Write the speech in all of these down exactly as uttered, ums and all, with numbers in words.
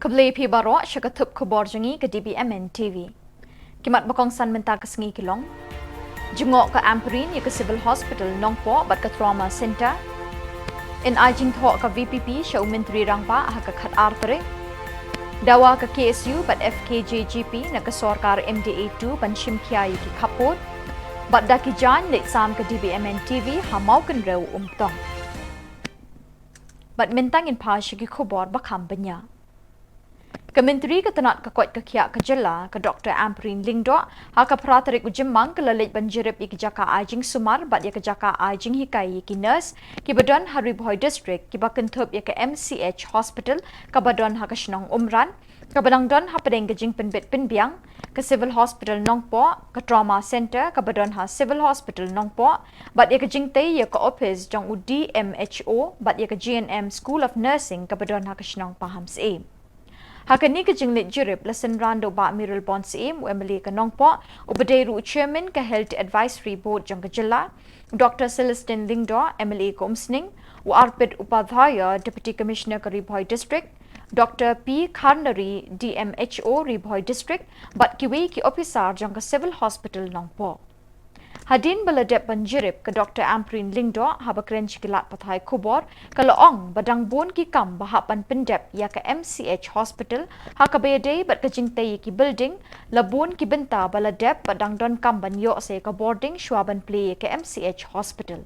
Khublei phi baroh sha ka thup khubor jong ngi ka D B M N T V. Ki mat ba kongsan mynta ka sngi ki long: Jngoh ka Ampareen ïa ka Civil Hospital Nongpoh bad ka Trauma Centre. Yn ai jingthoh ka V P P sha u Myntri Rangbah ha ka khatar tarik. Dawa ka K S U bad F K J G P na ka sorkar M D A two ban shim khia ïa ki khappud. Bad da ki jaiñ leit sam ka D B M N T V ha Mawkynrew Umtong. Bad mynta ngin phai sha ki khubor ba kham bniah. Ka Myntri ka tnat ka koit ka khiah ka jylla, ka Doctor Ampareen Lyngdoh, ha ka phra tarik u Jymmang ka la leit ban jurip ïa ka jaka ai jingsumar bad ïa ka jaka ai jinghikai ïa ki nurse kiba don ha Ri Bhoi District, kiba kynthup ïa ka M C H Hospital kaba don ha ka shnong Umran, kaba dang don hapdeng ka jingpynbit pynbiang, ka Civil Hospital Nongpoh, ka Trauma Centre kaba don ha Civil Hospital Nongpoh, bad ïa ka jingtei ïa ka ophis jong u D M H O bad ïa ka G N M School of Nursing kaba don ha ka shnong Pahamsyiem. Ha kane ka jingleit jurip la synran da u Bah Mayralborn Syiem, u M L A ka Nongpoh, uba dei ruh u Chairman ka Health Advisory Board jong ka jylla, Doctor Celestine Lyngdoh, M L A ka Umsning, u Arpit Upadhyaya, Deputy Commissioner ka Ri Bhoi District, Doctor P Kharnari, D M H O Ri Bhoi District, bad kiwei ki ophisar jong ka Civil Hospital Nongpoh. Hadien ba la dep ban jurip, ka Doctor Ampareen Lyngdoh, haba kren sha ki lad pathai khubor, ka la ong ba dang bun ki kam ba hap ban pyndep ïa ka M C H Hospital, ha kaba ïadei bad ka jingtei ïa ki building, la bun ki bynta ba la dep bad dang don kam ban ïoh sa ïa ka bording shuwa ban plie ïa ka M C H Hospital.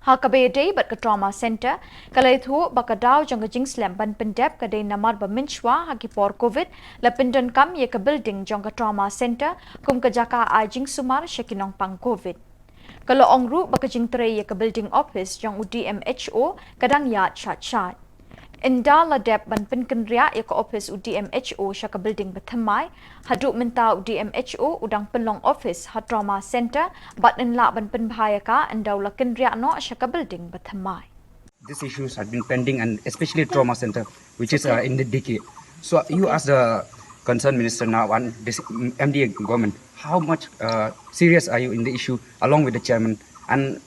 Ha kaba ïadei bad ka Trauma Centre, ka la ïathuh ba ka daw jong ka jingslem ban pyndep ka dei namar ba mynshuwa ha ki por Covid, la pyndonkam ïa ka building jong ka Trauma Centre kum ka jaka ai jingsumar sha ki nongpang Covid. Ka la ong ruh ba ka jingtrei ïa ka building ophis jong u D M H O ka dang ïaid shait shait. Ynda la dep ban pynkynriah ïa ka ophis u D M H O sha ka building bathymmai, haduh mynta u D M H O u dang pynlong ophis ha Trauma Centre, bad yn lah ban pynbha ïa ka ynda u la kynriah noh sha ka building bathymmai. These issues have been pending, and especially Trauma Centre, which is uh, in the decay. So you, as the concerned minister now and this M D A government, how much uh, serious are you in the issue along with the chairman, and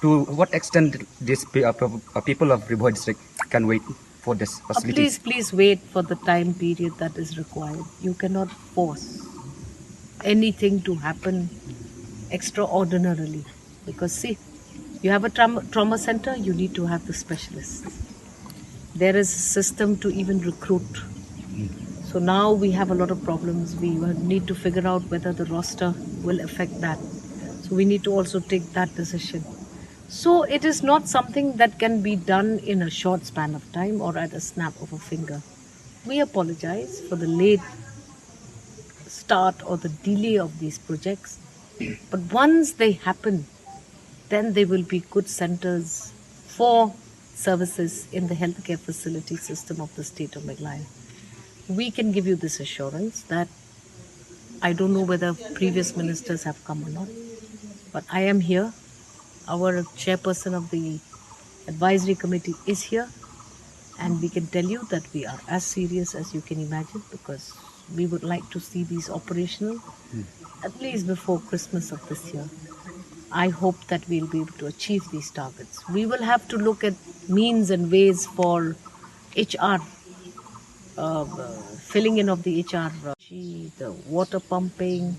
to what extent these pe- uh, pro- uh, people of Ri Bhoi District can wait for this Uh, facility? Please, please wait for the time period that is required. You cannot force anything to happen extraordinarily, because see, you have a trauma, trauma center, you need to have the specialists. There is a system to even recruit. So now we have a lot of problems. We need to figure out whether the roster will affect that. So we need to also take that decision. So it is not something that can be done in a short span of time or at a snap of a finger. We apologize for the late start or the delay of these projects. But once they happen, then they will be good centers for services in the healthcare facility system of the state of Meghalaya. We can give you this assurance that I don't know whether previous ministers have come or not, but I am here. Our chairperson of the advisory committee is here, and we can tell you that we are as serious as you can imagine, because we would like to see these operational at least before Christmas of this year. I hope that we'll be able to achieve these targets. We will have to look at means and ways for H R, uh, filling in of the H R, uh, the water pumping.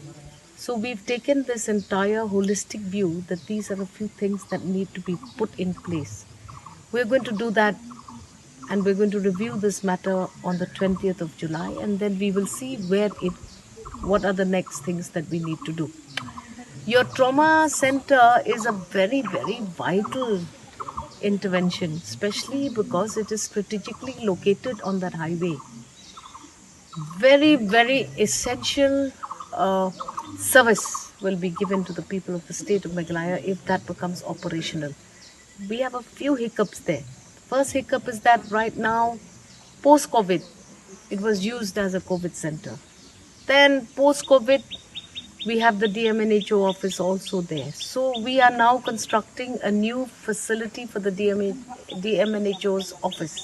So we've taken this entire holistic view that these are a few things that need to be put in place. We're going to do that, and we're going to review this matter on the twentieth of July, and then we will see where it, what are the next things that we need to do. Your trauma center is a very, very vital intervention, especially because it is strategically located on that highway. Very, very essential uh, service will be given to the people of the state of Meghalaya if that becomes operational. We have a few hiccups there. First hiccup is that right now, post COVID, it was used as a COVID center. Then post COVID, we have the D M N H O office also there. So we are now constructing a new facility for the D M H, D M N H O's office.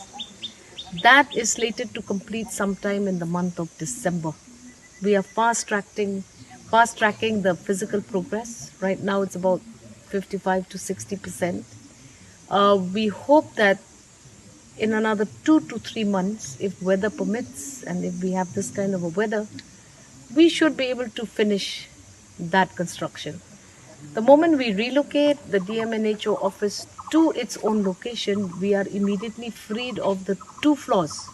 That is slated to complete sometime in the month of December. We are fast tracking, fast tracking the physical progress. Right now, it's about fifty-five to sixty percent. Uh, we hope that In another two to three months, if weather permits and if we have this kind of a weather, we should be able to finish that construction. The moment we relocate the D M N H O office to its own location, we are immediately freed of the two floors,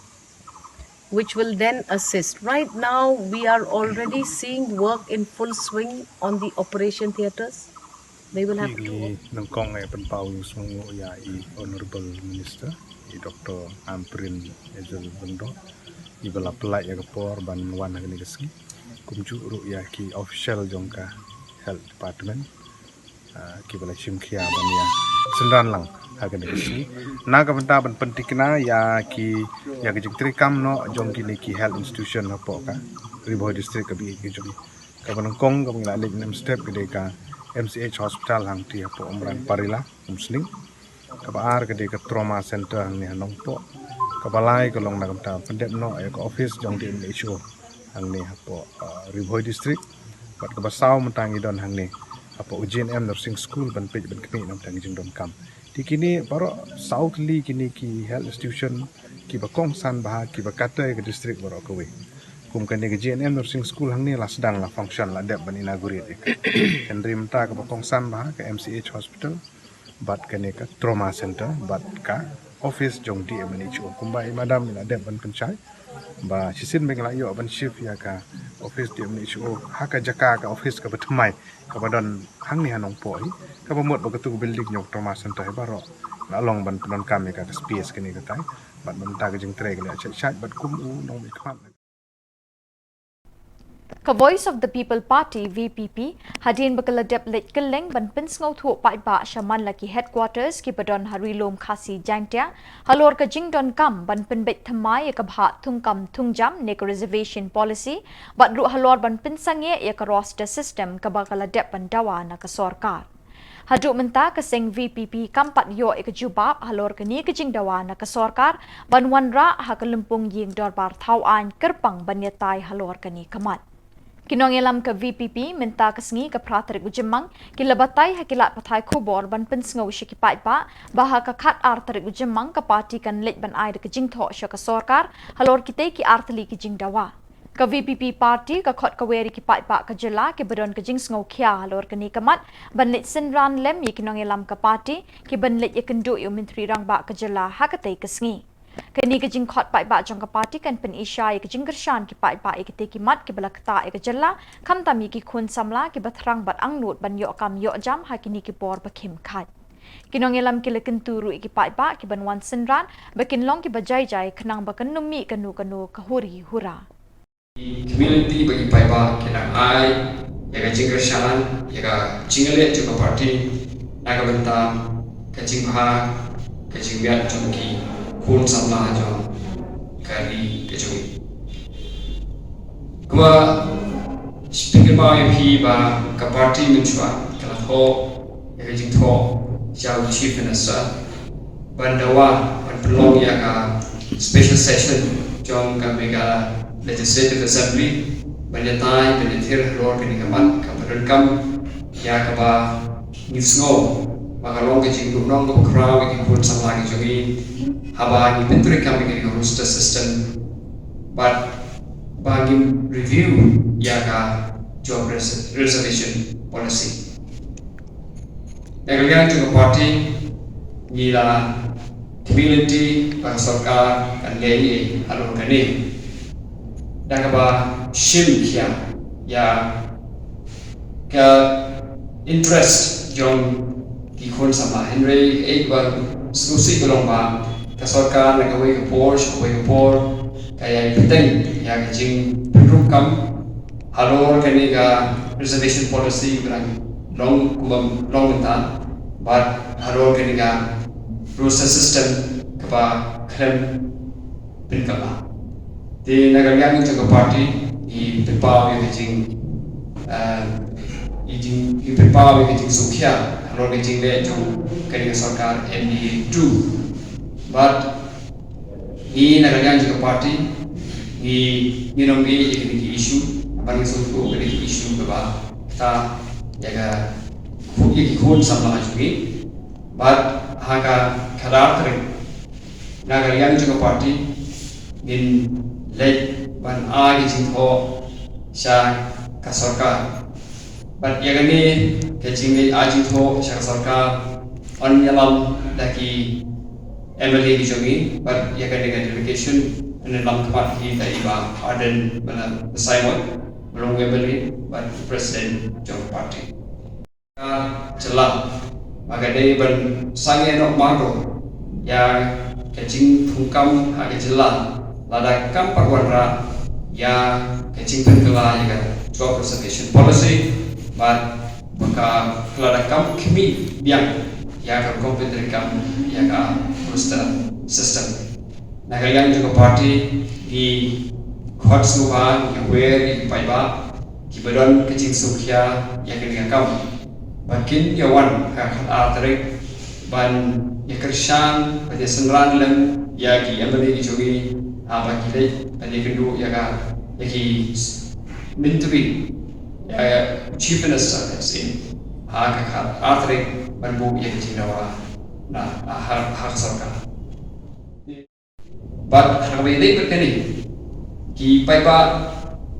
which will then assist. Right now, we are already seeing work in full swing on the operation theatres. They will have to. Ngi nyngkong eh pynpaw ïa u sngewbha ïa i Honourable Minister, i Doctor Ampareen Ejal Lyngdoh, i ba la pynlait ïa ka por ban wan ha kane ka sngi. Kumjuh ruh ïa ki official jong ka Health Department, ah, ki ba la shim khia ban ïa synran lang ha kane ka sngi. Na ka bynta ban pyntikna ïa ki, ïa ka jingtrei kam noh jong kine ki health institution hapoh ka Ri Bhoi District ka B H K jong ngi. Kaba nyngkong kaba ngi la leit mynstep ka dei ka M C H hospital hangtei hapoh Umrangparila, Umsning. Kaba ar ka dei ka trauma center hangne ha Nongpoh. Kaba lai ka long na ka bynta pyndep noh ïa ka office jong D M H O hangne hapoh, ah, Ri Bhoi District. Bad kaba saw mynta ngi don hangne hapoh G N M Nursing School ban peit ban khmih na ka bynta ka jingdonkam. Te kine baroh saw tylli kine ki health institution kiba kongsan bha, kiba kata ïa ka district baroh kawei. Kum kane ka G N M Nursing School hangne la sdang, la function, la dep ban inaugurate ïa ka. Hynrei mynta kaba kongsan bha ka M C H hospital, bad kane ka trauma center, bad ka office jong D M N H O. Kumba i madam i la dep ban pynshai ba shisien ba ngi la ïoh ban shift ïa ka office D M N H O ha ka jaka ka office kaba thymmai kaba don hangne ha Nongpoh hi, kaba mut ba katu ka building jong trauma center hi baroh la long ban pyndonkam ïa ka, ka space kane katai. Bad mynta ka jingtrei ka la shait shait bad kum u nongmihkhmat. Ka Voice of the People Party, V P P, hadien ba ka la dep leit kylleng ban pynsngewthuh paidbah sha man la ki headquarters kiba don ha Ri Lum Khasi Jaiñtia halor ka jingdonkam ban pynbeit thymmai ïa ka bhah thungkam thungjam ne ka reservation policy, bad ruh halor ban pynsangeh ïa ka roster system kaba ka la dep ban dawa na ka sorkar. Haduh mynta ka seng V P P kam pat ïoh ïa ka jubab halor kane ka jingdawa na ka sorkar ban wanrah ha ka lympung ïing dorbar thawaiñ kyrpang ban ïatai halor kane ka mat. Ki nongïalam ka V P P mynta ka sngi ka phra tarik u Jymmang ki la batai ha ki lad pathai khubor ban pynsngew sha ki paidbah ba ha ka khat ar tarik u Jymmang ka party kan leit ban ai da ka jingthoh sha ka sorkar halor kitei ki ar tylli ki jingdawa. Ka V P P party ka khot kawei ïa ki paidbah ka jylla kiba don ka jingsngewkhia halor kane ka mat ban leit synran lem ïa ki nongïalam ka party kiban leit ïakynduh ïa u Myntri Rangbah ka jylla ha katei ka sngi. Kane ka jingkhot paidbah jong ka party kan pyni shai ïa ka jingkyrshan ki paidbah ïa kitei ki mat kiba la ktah ïa ka jylla, khamtam ïa ki khun samla kiba thrang bad angnud ban ïoh kam ïoh jam ha kine ki por ba khim khait. Ki nongïalam ki la kyntu ruh ïa ki paidbah kiban wan synran ba kin long kiba jai jai khnang ba kan ym mih kano kano ka huri hura. Ki community bad ki paidbah ki nang ai ïa ka jingkyrshan ïa ka jingïaleh jong ka party na ka bynta ka jingbha ka jingmiat jong ki khun samla jong ka ri ka jong ngi. Kumba shu pynkynmaw ïa phi ba ka party mynshuwa ka la thoh ïa ka jingthoh sha u Chief Minister ban dawa ban pynlong ïa ka special session jong ka Meghalaya Legislative Assembly ban ïatai ban ïathir halor kane ka mat kaba donkam ïa kaba ngi sngew ba ka long ka jingduhnong kaba khraw ïa ki khun samla ki jong ngi haba ngi pyntreikam ïa ka roster system bad ba ngin review ïa ka job res-, reservation policy. Na ka liang jong ka party ngi la khmih lynti ba ka sorkar kan leh ei halor kane da kaba shim khia ïa ka interest jong ki khun samla. Hynrei ei ba sngewsih ka long ba ka sorkar na kawei ka por sha kawei ka por ka ïai bteng ïa ka jingpynrung kam halor kane ka reservation policy ba dang long kumba long mynta bad halor kane ka roster system kaba khlem pynkylla. Te na ka liang jong ka party ngi pynpaw ïa ka jing, eh, ngi jing, ngi pynpaw ïa ka jingsngewkhia halor ka jingleh jong kane ka sorkar M D A two. Bad ngi na ka liang jong ka party ngi, ngin ym ïeh ïa kine ki issue, bad ngi sngewthuh kine ki issue kaba ktah ïa ka, ïa ki khun samla jong ngi. Bad ha ka khatar tarik Na ka liang jong ka party ngin leit ban ai ka jingthoh sha ka sorkar. Bad ïa kane ka jingleit ai jingthoh sha ka sorkar yn ïalam da ki M L A ki jong ngi, bad ïa kane ka delegation yn ïalam khmat hi da i Bah Ardent Basaiawmoit, ba long M L A bad president jong ka party. Ka jylla, ba ka dei ban sangeh noh mardor ïa ka jingthungkam ha ka jylla, lada kam pat wanrah ïa ka jingpynkylla ïa ka Job Reservation Policy, bad ba ka lada kam khmih biang ïa ka rukom pyntreikam ïa ka roster system. Na ka liang jong ka party ngi khot sngewbha, ngi wer ïa ki paidbah kiba don ka jingsngewkhia ïa kane ka kam, ba kin ïa wan ha ka khatar tarik ban ïa kyrshan, ban ïa synran lem ïa ki M L A ki jong ngi, ha ba ki leit ban ïa kynduh ïa ka, ïa ki myntri, ïa Chief Minister, let's say, ha ka khatar tarik ban buh ïa ka jingdawa na, ha, ha ka sorkar. Bad ha kaba ïadei bad kane, ki paidbah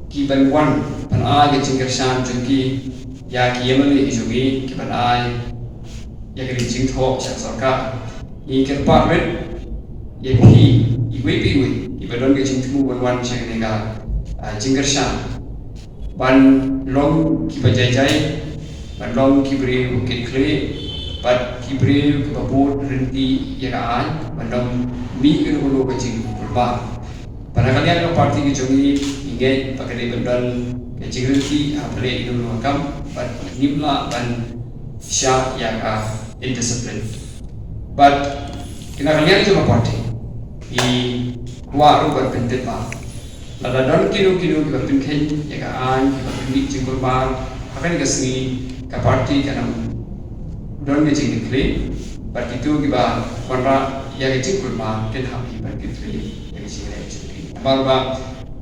kiban wan ban ai ka jingkyrshan jong ki ïa ki M L A ki jong ngi, kiban ai ïa ka jingthoh sha ka sorkar, ngi kyrpad rit ïa phi iwei pa iwei kiba don ka jingthmu ban wan sha kane ka, ah, jingkyrshan, ban long kiba jai jai, ban long ki briew ba kitkhlieh, bad ki briew kiba bud ryntih ïa ka aiñ, ban ym mih kano kano ka jingkulmar. Bad na ka liang ka party ka jong ngi, ngi ngeit ba ka dei ban don ka jingryntih ha pyrthei kano kano ka kam, bad ngim lah ban shah ïa ka indiscipline. Bad na ka liang jong ka party, ngi kwah ruh ban pyntip ba lada don kino kino kiba pynkheiñ ïa ka aiñ, kiba pynmih jingkulmar ha kane ka sngi, ka party kan ym don ka jingkitkhlieh, bad kito kiba wanrah ïa ka jingkulmar kin hap hi ban kit ïa ka jingïaleh ka jong ki. Namar ba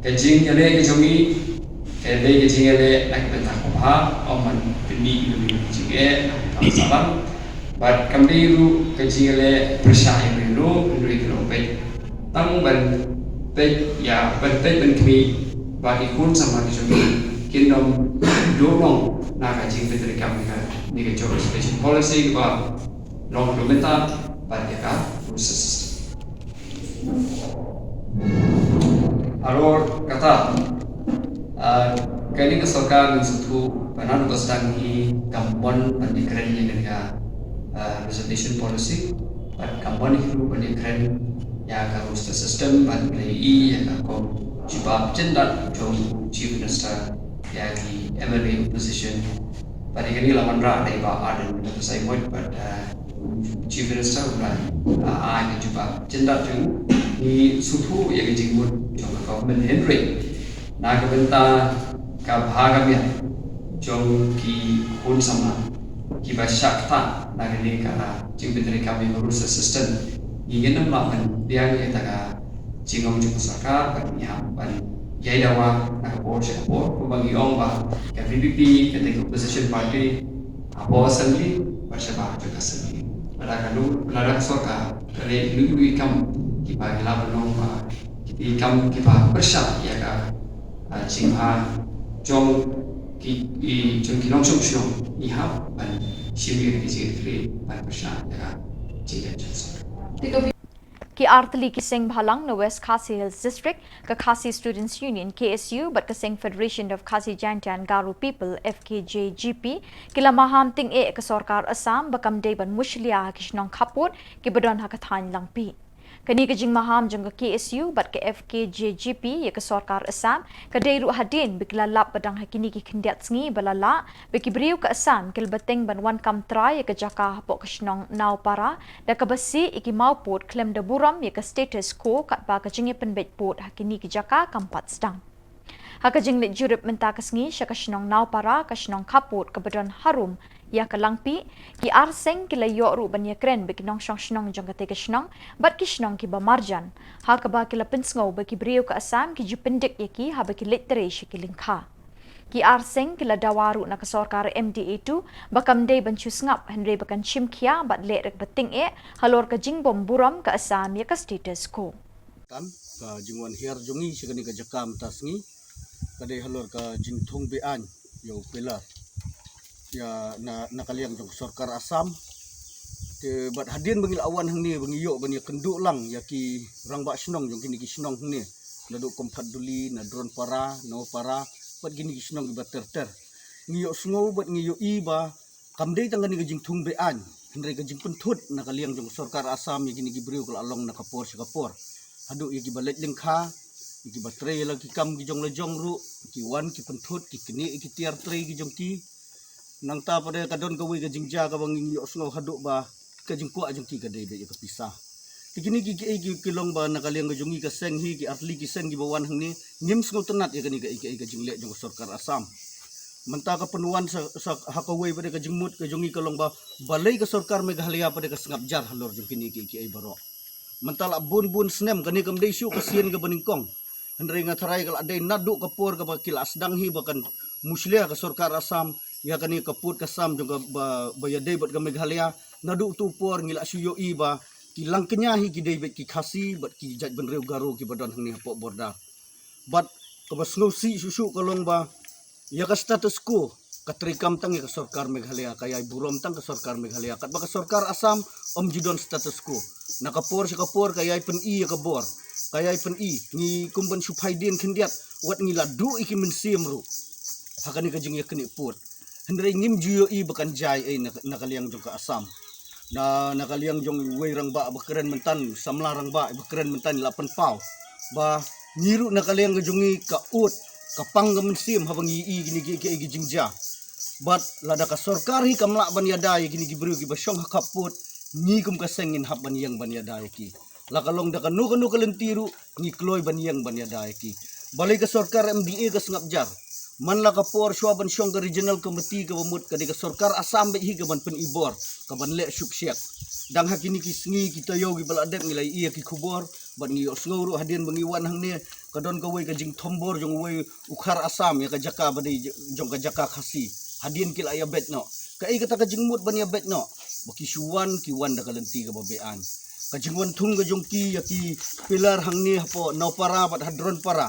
ka jingïaleh ka jong ngi ka dei ka jingïaleh na ka bynta ka bha, ym ban pynmih ïa ka jingeh na ka bynta ka salan. Bad kam dei ruh ka jingïaleh pyrshah ïa u briew, u briew ruh peit. Tang ban peit ïa, ban peit ban khmih ba ki khun samla ki jong ngi kin ym duh noh na ka jingpyntreikam ïa kane ka Job Reservation Policy kaba long haduh mynta bad ïa ka roster system. Halor kata, ah, kane ka sorkar ngi sngewthuh ba naduh ba sdang hi kam mon ban ïakren ïa kane ka, ah, reservation policy, bad kam mon hi ruh ban ïakren ïa ka roster system, bad ngi la ïohi ïa ka rukom jubab jyndat jong u Chief Minister ïa ki M L A opposition. Bad ïa kane la wanrah da i Bah Ardent Basaiawmoit, bad, ah, Chief Minister u la, ah, ai ka jubab jyndat jong u. Ngi sngewthuh ïa ka jingmut jong ka government, hynrei na ka bynta ka bha ka miat jong ki khun samla kiba shah ktah na kane ka jingpyntreikam ïa ka roster system, ngi ngin ym lah ban pdiang ïa kata ka jingong jong ka sorkar, bad ngi hap ban ïai dawa na ka por sha ka por, kumba ngi ong ba ka V P P ka dei ka opposition party hapoh assembly bad shabar jong ka assembly. Lada ka lu, lada ka sorkar ka leh ïa ki kam kiba ngi lah ban ong ba ki kam kiba pyrshah ïa ka, ah, jingbha jong ki, i, jong ki nongshong shnong, ngi hap ban shim ïa ka jingkitkhlieh ban pyrshah ïa ka jingkit jong ka sorkar. Ki artylli ki seng bhalang na West Khasi Hills District, ka Khasi Students Union, K S U, bad ka seng Federation of Khasi Jaintia and Garo People, F K J G P, ki la maham tyngeh ka sorkar Assam ba kam dei ban mushlia ha ki shnong khappud kiba don ha ka thaiñ Langpih. Kane ka jingmaham jong ka K S U bad ka F K J G P ïa ka sorkar Assam ka dei ruh hadien ba ki la lap ba dang ha kine ki khyndiat sngi ba la lah ba ki briew ka Assam ki la bteng ban wan kam trai ïa ka jaka hapoh ka shnong Nawpara, da kaba sieh ïa ki mawpud khlem da burom ïa ka status quo, katba ka jingïapynbeit pud ha kine ki jaka kam pat sdang. Ha ka jingleit jurip mynta ka sngi sha ka shnong Nawpara, ka shnong khappud kaba don harum ïa ka Langpih, ki ar seng ki la ïoh ruh ban ïakren bad ki nongshong shnong jong katei ka shnong bad ki shnong kiba marjan, ha kaba ki la pynsngew ba ki briew ka Assam ki ju pyndik ïa ki haba ki leit trei sha ki lyngkha. Ki arseng ki la dawa ruh na ka sorkar M D A two ba kam dei ban shu sngap hynrei ba kan shim khia bad leh rek ba ting eh halor ka jingbym burom ka Assam ïa ka status quo. Kan ka jingwan hiar jong ngi sha kane ka jaka mynta sngi ka dei halor ka jingthung beaiñ ïa u pillar ïa na, na ka liang jong ka sorkar Assam. Te bad hadien ba ngi la wan hangne ba ngi ïoh ban ïa kynduh lang ïa ki rangbah shnong jong kine ki shnong hangne, naduh Komphatduli, na Dronpara, Nawpara, bad kine ki shnong kiba ter ter. Ngi ïohsngew bad ngi ïohi ba kam dei tang kane ka jingthung beaiñ hynrei ka jingpynthut na ka liang jong ka sorkar Assam ïa kine ki briew ka la long na ka por sha ka por. Haduh ïa kiba leit lyngkha, ïa kiba trei ïa la ki kam ki jong la jong ruh ki wan ki pynthut, ki knieh ïa ki tiar trei ki jong ki. Nangta pat de ka don kawei ka jingjia kaba ngi ïohsngew haduh ba ka jingkwah jong ki ka dei beit ïa ka pisa. Te kine ki, ki, ki, ki long ba na ka liang ka jong ngi ka seng hi, ki artylli ki seng kiba wan hangne, ngim sngewtynnat ïa kane ka, ka, ka jingleh jong ka sorkar Assam. Mynta ka pynwan sa, sa ha kawei pat de ka jingmut ka jong ngi ka long ba balei ka sorkar Meghalaya pat de ka sngap jar halor jong kine ki, ki, ki baroh. Mynta la bun bun snem kane kam dei shuh ka sien kaba nyngkong. Hynrei nga tharai ka la dei naduh ka por kaba ki la sdang hi ba kan mushlia ka sorkar Assam ïa kane ka pud ka sam jong ka ba, ba ïadei bad ka Meghalaya. Naduh tu por ngi la shu ïohi ba ki langkñia hi ki dei beit ki Khasi bad ki jaitbynriew Garo kiba don hangne hapoh border. Bad kaba sngewsih shuh shuh ka long ba ïa ka status quo ka treikam tang ïa ka sorkar Meghalaya, ka ïai burom tang ka sorkar Meghalaya. Katba ka sorkar Assam ym ju don status quo. Na ka por sha ka por ka ïai pyni ïa ka bor, ka ïai pyni. Ngi kum ban shu phai dien khyndiat wat ngi la duh ïa ki mynsiem ruh ha kane ka jingïaknieh pud. Hynrei ngim ju ïohi ba kan jia ei na, na ka liang jong ka Assam. Na, na ka liang jong uwei rangbah ba kren mynta, samla rangbah ba kren mynta la pynpaw ba ngi ruh na ka liang ka jong ngi ka ud ka pang ka mynsiem haba ngi ïohi kine ki, ki, ki jingjia. Bad lada ka sorkar hi kam lah ban ïada ïa kine ki briew kiba shong ha khappud, ngi kum ka seng ngin hap ban ïeng ban ïada ïa ki. La ka long da kano kano ka lynti ruh ngi kloi ban ïeng ban ïada ïa ki. Balei ka sorkar M D A ka sngap jar? Man la ka por shuwa ban shong ka regional committee kaba mut ka dei ka sorkar Assam beit hi kaban pyni bor, kaban leh shuk shiak. Dang ha kine ki sngi ki taïew kiba la dep ngi la ïohi ïa ki khubor bad ngi ïohsngew ruh hadien ba ngi wan hangne ka don kawei ka jingthombor jong uwei u khar Assam ïa ka jaka ba dei j-, jong ka jaka Khasi. Hadien ki la ïa beit noh. Kaei kata ka jingmut ban ïa beit noh? Ba ki shu wan, ki wan da ka lynti kaba beaiñ. Ka jingwan thung ka jong ki ïa ki pillar hangne hapoh Nawpara bad ha Dronpara.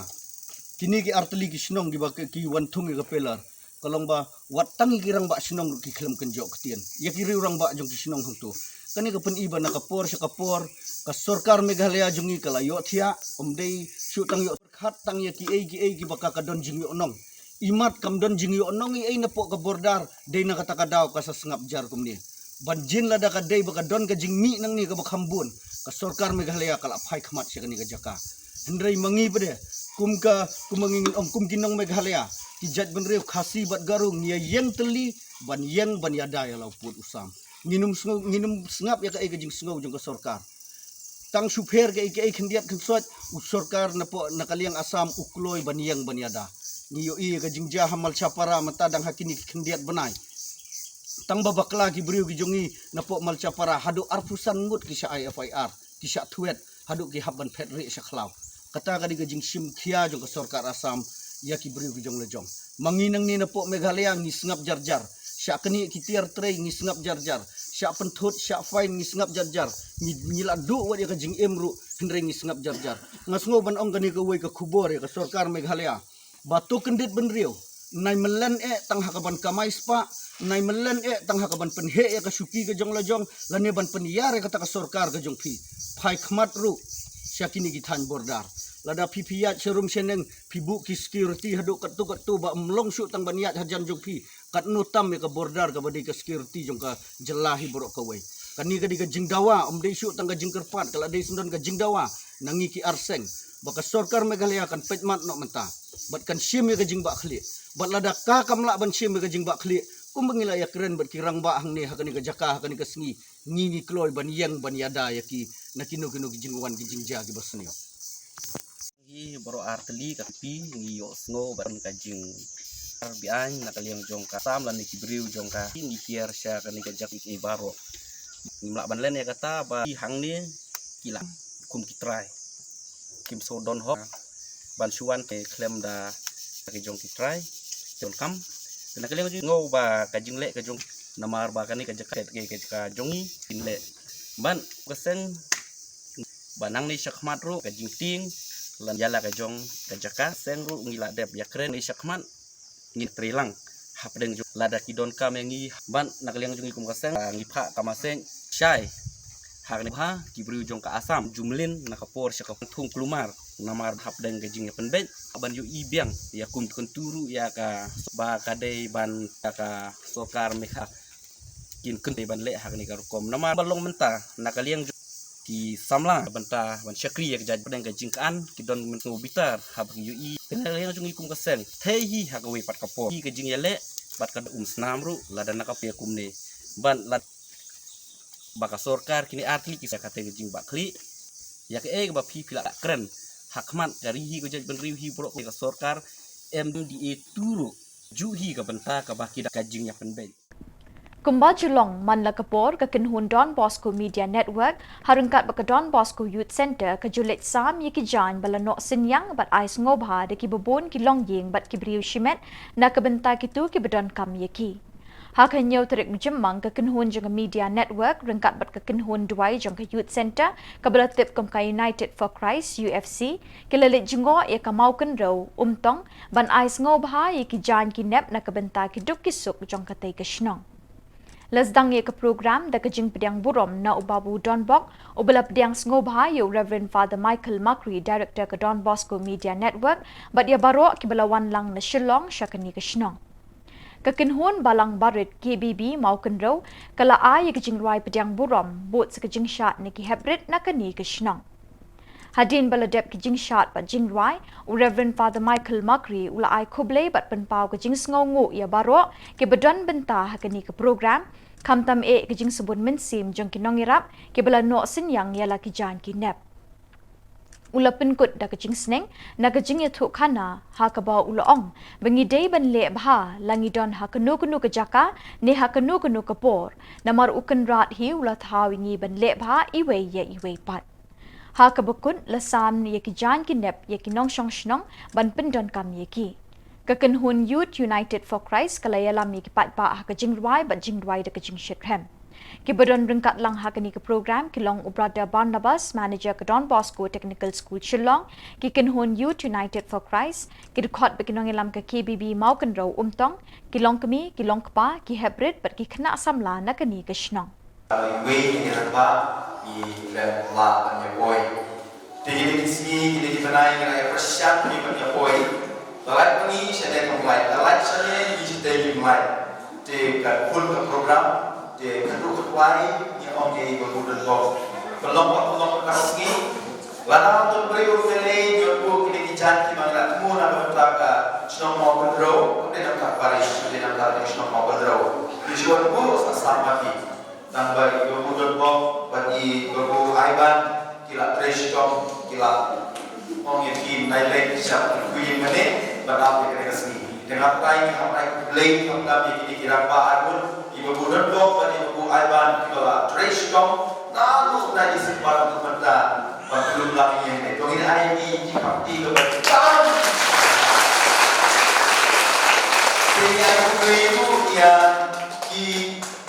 Kine ki artylli ki shnong kiba ki, ki wan thung ïa ka pillar. Ka long ba wat tang ïa ki rangbah shnong ruh ki khlem kynjoh ktien. Ïa ki riew rangbah jong ki shnong hangto. Kane ka pyni ba na ka por sha ka por ka sorkar Meghalaya jong ngi ka la ïohthiah, ym dei shu tang ïoh khat tang ïa kiei kiei kiba ka ka don jingïohnong. Imat kam don jingïohnong ei ei napoh ka border, dei na kata ka daw ka sa sngap jar kumne. Ban jin lada ka dei ba ka don ka jingmih nangne kaba kham bun, ka sorkar Meghalaya ka la phai khmat sha kane ka jaka. Hynrei ma ngi pat de, kum ka, kum ma ngi ngin ong kum ki nong Meghalaya, ki jaitbynriew Khasi bad Garo ngi ïa ïeng tylli ban ïeng ban ïada ïa la u pud u sam. Ngin ym sngew, ngin ym sngap ïa kaei ka jingsngew jong ka sorkar. Tang shu pher kaei kaei khyndiat khynsoit, u sorkar napoh na ka liang Assam u kloi ban ïeng ban ïada. Ngi ïohi ïa ka jingjia ha Malchapara mynta dang ha kine ki khyndiat bnai. Tang ba bakla ki briew ki jong ngi napoh Malchapara haduh arphew san ngut ki shah ai F I R, ki shah thwet, haduh ki hap ban phet rieh sha khlaw. Kata ka dei ka jingshim khia jong ka sorkar Assam ïa ki briew ki jong la jong. Ma ngi nangne napoh Meghalaya ngi sngap jar jar. Shah knieh ki tiar trei ngi sngap jar jar. Shah pynthut, shah fine ngi sngap jar jar. Ngi, ngi la duh wat ïa ka jingim ruh, hynrei ngi sngap jar jar. Nga sngew ban ong kane kawei ka khubor ïa ka sorkar Meghalaya. Ba to kyndit bynriew. Nai mlien eh tang ha kaban kamai spah, nai mlien eh tang ha kaban pynheh ïa ka shuki ka jong la jong, lane ban pynïar ïa kata ka sorkar ka jong phi. Phai khmat ruh sha kine ki thaiñ border. Lada phi phi ïaid sharum shaneng, phi buh ki security haduh katto katto ba ym long shuh tang ban ïaid hajan jong phi. Katno tam ïa ka border kaba dei ka security jong ka jylla hi baroh kawei. Kane ka dei ka jingdawa, ym dei shuh tang ka jingkyrpad, ka la dei sngewdon ka jingdawa na ngi ki arseng. Ba ka sorkar Meghalaya kan peit mat noh mynta bad kan shim ïa ka jingbahkhlieh. Bad lada ka kam lah ban shim ïa ka jingbahkhlieh, kumba ngi la ïakren bad ki rangbah hangne ha kane ka jaka ha kane ka sngi, ngi ngi kloi ban ïeng ban ïada ïa ki na kino kino ki jingwan ki jingjia kiba sniew. Hi baroh artylli ka pi ngi ïohsngew ban ka jing ar beaiñ na ka liang jong ka Assam lane ki briew jong ka ngi kiar sha kane ka jaka ki baroh. Ngim lah ban len ïa kata ba ki hangne ki la kum ki trai. Kim sngewdon hok ban shu wan te khlem da ki jong ki trai. Jong kam. Te na ka liang jong ngi ba ka jingleh ka jong namar ba kane ka jaka ka jaka jong ngi kin leh. Ban ka seng ba nangne shakhmat ruh ka jingtieng lane ïa la ka jong ka jaka seng ruh ngi la dep ïakren ne shakhmat ngin trei lang hapdeng jong lada ki donkam ïa ngi ban na ka liang jong ngi kum ka seng ngi phah ka maseng shai. Ha kane ba ki briew jong ka Assam jumlin na ka por sha ka thung kulmar namar hapdeng ka jingïapynbeit ban ïohi biang ïa kum kyntu ruh ïa ka ba ka dei ban ïa ka sorkar Meghalaya kin kyntu ban leh ha kane ka rukom namar ba long mynta na ka liang jong ki samla bynta ban shakri ïa ka jaid hapdeng ka jingkan ki don mynsngew bitar haba ki ïohi. Te na ka liang jong ngi kum ka seng thei hi ha kawei pat ka por hi ka jingïaleh bad ka um snam ruh lada na ka pia kumne ban lad ba ka sorkar kine ar tylli ki sa kate ka jingbah khlieh. Ïa kaei kaba phi phi la kren ha khmat ka ri hi ka jaid bynriew hi baroh ka sorkar M D A tu ruh ju hi ka bynta kaba ki da ka jingïapynbeit. Kumba ju long man la ka por ka kynhun Don Bosco Media Network ha ryngkat bad ka Don Bosco Youth Centre ka ju leit sam ïa ki jaiñ ba la noh synñiang bad ai sngewbha da kiba bun ki longïing bad ki briew shimet na ka bynta kito kiba donkam ïa ki. Ha ka hynñiew tarik Jymmang ka kynhun jong ka Media Network ryngkat bad ka kynhun duwai jong ka Youth Centre kaba la tip kum ka United for Christ U F C ki la leit jngoh ïa ka Mawkynrew Umtong ban ai sngewbha ïa ki jaiñ ki nep na ka bynta ki duk ki suk jong katei ka shnong. La sdang ïa ka program da ka jingpdiang burom na u Babu Donbok uba la pdiang sngewbha ïa u Reverend Father Michael Makri, Director ka Don Bosco Media Network, bad ïa baroh kiba la wan lang na Shillong sha kane ka shnong. Ka kynhun balang barit K B B Mawkynrew ka la ai ïa ka jingrwai pdiang burom bad sa ka jingshad na ki heprit na kane ka shnong. Hadien ba la dep ki jingshad bad jingrwai, u Reverend Father Michael Makri u la ai khublei bad pynpaw ka jingsngewnguh ïa baroh kiba don bynta ha kane ka program, khamtam eh ka jingsbun mynsiem jong ki nongïarap kiba la noh synñiang ïa la ki jaiñ ki nep. U la pynkut da ka jingsneng na ka jingïathuhkhana ha kaba u la ong ba ngi dei ban leh bha la ngi don ha kano kano ka jaka ne ha kano kano ka por, namar u Kynrad hi u la thaw ïa ngi ban leh bha iwei ïa iwei pat. Ha kaba kut la sam ïa ki jaiñ ki nep ïa ki nongshong shnong ban pyndonkam ïa ki. Ka kynhun Youth United for Christ ka la ïalam ïa ki paidbah ha ka jingrwai bad jingrwai da ka jingshit rhem. Kiba don ryngkat lang ha kane ka program ki long u Brother Barnabas, Manager ka Don Bosco Technical School Shillong, ki kynhun Youth United for Christ, ki dkhot bad ki nongïalam ka K B B Mawkynrew Umtong, ki longkmie, ki longkpa, ki heprit bad ki khynnah samla na kane ka shnong. Iwei i rangbah i leh la ban ïa poi. Te kine ki sngi kine ki bnai ngi la ïa pyrshang ngi ban ïa poi. La lait ma ngi shane kam lait, la lait shane ngi shatei ngim lait. Te ka bun ka program te ka duk ka twai ngi ong ïa i Babu Donbok. Pynlong ba pynlong ka sngi. Lada tun briew u lei jot bu kine ki jaiñ ki ba ngi la thmu na ka bynta ka shnong Mawkynrew, ka dei na ka parish, ka dei na ka shnong Mawkynrew. Ki shuwa bu sa sam ma ki. Tang ba i Babu Donbok bad i Babu Aiban ki la trei shitom, ki la ong ïa ki nai leit sha Kynrad mane ban ap ïa kane ka sngi. Te nga trai ngi hap ai khublei khamtam ïa kine ki rangbah arngut, i Babu Donbok bad i Babu Aiban kiba la trei shitom naduh na i symbai haduh mynta ban pynlong lang ïa kine. To ngin ai ïa ki ki khapti kaba tam. Te ngi ai khublei ruh ïa ki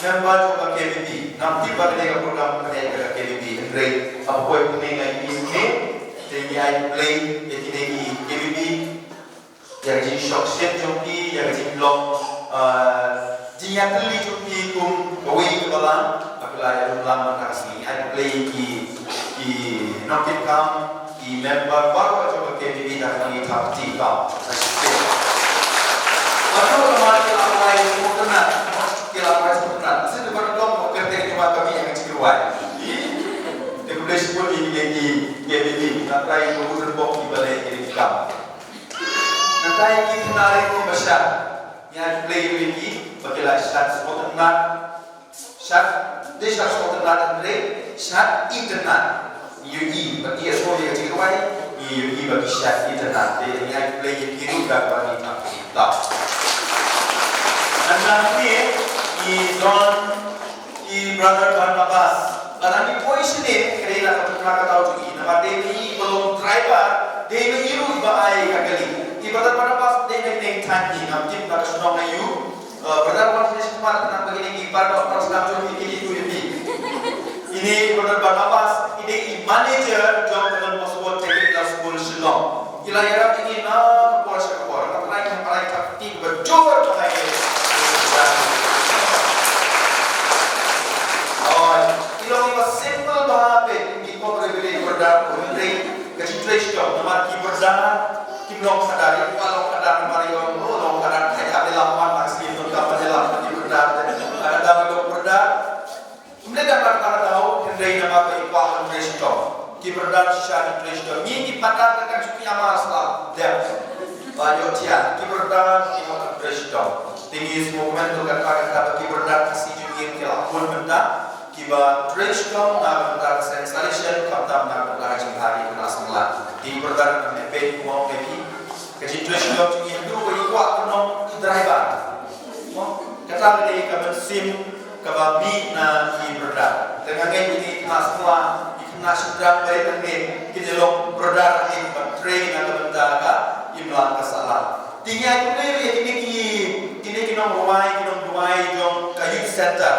member jong ka K B B. Ngam tip ba kane ka program ka dei ka K B B, hynrei haba poi kane nga ïohi ne. Te ngi ai khublei ïa kine ki K B B ïa ka jingshongshit jong ki, ïa ka jinglong, ah, jingïatylli jong ki kum kawei ka balang. Haba la ïa lum lang mynta ka sngi, ai khublei ïa ki, ki nongkitkam, ki member baroh jong ka K B B da kane ka party ka. Sa shisien. Baroh namar ki la pynlait sngewtynnat, ki la pynlait sngewtynnat. Shisien baroh dong ko kyrteng jong ka kami ïa ka jingrwai. Te khublei shibun ïa ki K B B, nga trai ko u Donbok ki ba leh ïa ki kam. Nangta ïa ki khynnah rit kiba shad. Ngi ai khublei ïa ki ba ki la shad sngewtynnat. Shad, dei shad sngewtynnat hynrei shad itynnat. Ngi ïohi ba ki ïohsngew ïa ka jingrwai, ngi ïohi ba ki shad itynnat. Te ngi ai khublei ïa ki ruh da kaba ngi thap. Nangta hangne ngi don i Brother Barnabas. Lada ngi poi shane, ka dei na ka, na ka daw jong i. Namar dei na i ba long driver, dei na i ruh i ba ai ka kali. I Brother Barnabas dei na kane ka Ngi ngam tip na ka shnong aïu. Eh, brother wan sini shuwa na bagi ni para dok para sdang jong ki ki tu ya pi. Ini brother Barnabas, ini i manager jong ka Don Bosco Technical School Shillong. Ila ïarap ïa ngi na ka por sha ka por. Ka trai ka trai ka ti ba jor ka ngai. Oh, ila ngi ba simple ba pe ki ko re bili brother ko re ka trei sha namar ki brother. Kim long khadar, ïa ka long khadar, namar ïa long khadar, kata ka lam man, mak siem, tong ka pan ïa lam, ki brother, khadar, ïa long brother. Ym lei da ka, ka daw, hynrei namar ba i kwah hynrei shitom. Ki brother shisha hynrei shitom. Ngi ki patar ka kan shuki ama sla, dep. Ba ïoh thiah, ki brother, ki kwah hynrei shitom. Te ngi sngewkmen to kata, kata ba ki brother Khasi jong ngi ki la bun mynta. Kiba trei shitom na ka bynta ka seng solution, khamtam na ka bynta ka jingïaid ka nas Mawlai. Ki brother na me peit kumno me phi. Ka jingtrei shitom jong ngi haduh ba i kwah ka nong driver. Mo, kata ka dei ka mynsiem kaba mih na ki brother. Te nga ngeit ïa ki khynnah samla, ki khynnah shynrang ba rit hangne, kin ïa long brother hangne ba trei na ka bynta ka imlang ka sahlang. Te ngi ai khublei ïa kine ki, kine ki nongrwai, ki nongduwai jong ka youth center.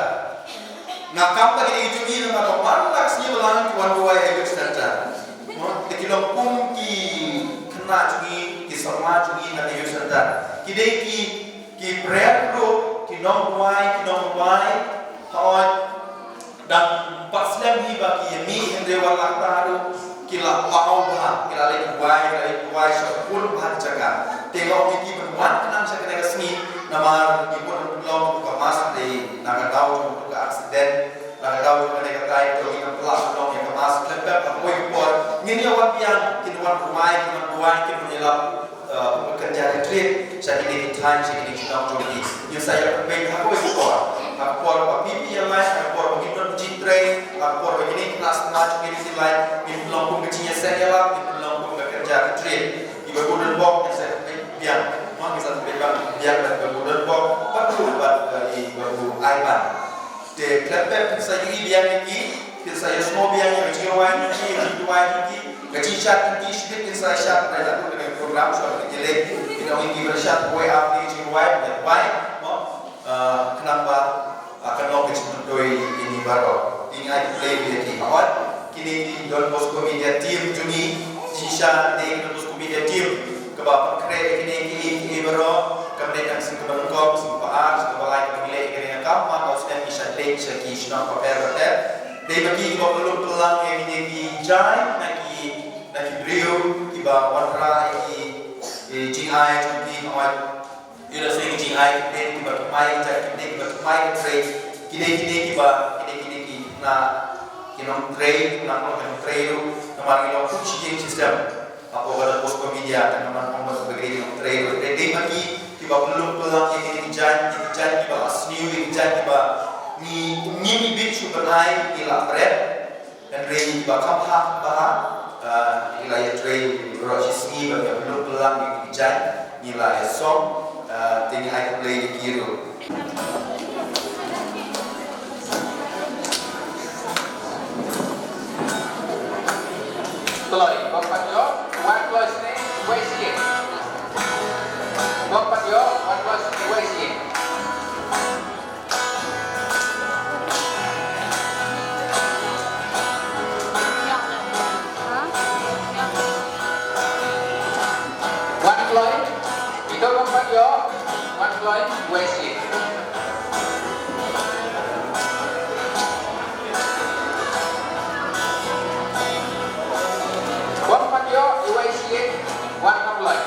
Nga kam ba kine ki jong ngi namar ba man la ka sngi ba lang ki wan duwai ha youth center. Mo, te ki long kum ki khynnah jong ngi, ki samla jong ngi na ka youth center. Ki dei ki, ki prayer group, ki nongduwai, ki nongduwai. Hooid, dang pat slem hi ba ki ïa mih hynrei wat la kata ruh ki la paw bha, ki la leit duwai, ki la leit duwai sha bun bha ki jaka. Te nga ong ïa ki ban wan khnang sha kane ka sngi namar ki mut ban pynlong ka mass dei na ka daw jong ka accident. Na ka daw jong kane ka taïew to ngin ym lah ban long ïa ka mass khlem pep ha kawei ka por. Ngin ïa wan biang, kin wan duwai, kin wan duwai, kin wan ïalap, eh, kum ka kynja retreat sha kine ki thaiñ, sha kine ki shnong jong ki. Ngin sa ïa pynbeit ha kawei ka por. Ha ka por ba phi phi ïa lait, ha ka por ba ngin don jingtrei, ha ka por ba kine ki khynnah samla jong ngi ki lait, ngin long kum ka jingïaseng ïalap, ngin long kum ka kynja retreat. I Bah Gordon Bok ngin sa ïa pynbeit biang. Mo ngin sa pynbeit biang, biang bad i Bah Gordon Bok, bad i Bah, eh, i Bah Aiban. Te khlem pep kin sa ïohi biang ïa ki, kin sa ïohsngew biang ïa ka jingrwai jong ki, ïa ka jingduwai jong ki, ka jingshad jong ki, shibit kin sa ïa shad, ba ïa ka program shuwa ba kin ïaleh. Kin ong ïa ki ban shad kawei ar tylli ka jingrwai, ban ïa duwai, mo, ah, khnang ba, ah, kan long ka jingmyntoi ïa ngi baroh. Te ngi ai khublei ïa ki. Hooid, kine ki Don Bosco Media Team jong ngi, shisha dei Don Bosco Media Team. Kaba pynkhreh ïa kine kiei kiei baroh, kam dei tang sngi kaba nyngkong, sngi kaba ar, sngi kaba lai kaba ngi leh ïa kane ka kam, man la u snem ngi shah leit sha ki shnong bapher bapher. Dei ma ki kiba pynlut pynlang ïa kine ki jaiñ na ki, na ki briew kiba wanrah ïa ki, eh, jingai jong ki, hooid. Ïa la shisha ki jingai ki dei kiba thymmai, ki jaiñ ki dei kiba thymmai ka trei. Ki dei, ki dei kiba, ki dei, ki dei ki na, ki nongtrei, ki nongtrei ruh, namar ki long kum shi ïing shi sem. Hapoh ka Don Bosco Media, te namar ong ba ki dei ki nongtrei ruh. Dei, dei ma ki kiba pynlut pynlang ïa kine ki jaiñ, ïa ki jaiñ kiba la sniew, ïa ki jaiñ kiba ngi, ngi, ngi bit shuh ban ai, ngi la bret. Hynrei ngi ba kham bha, bha, ah, ngi la ïatrei baroh shi sngi ba ngi pynlut pynlang ïa ki jaiñ, ngi la ïasong, ah, te ngi ai khublei ïa ki ruh. Kloi, bok pat ïoh, wan kloi sne, wei sien. Bok pat ïoh, wan kloi sne, wei sien. Wan kloi, ito bok pat ïoh, wan kloi, wei sien. Bok pat ïoh, wei sien, wan kloi.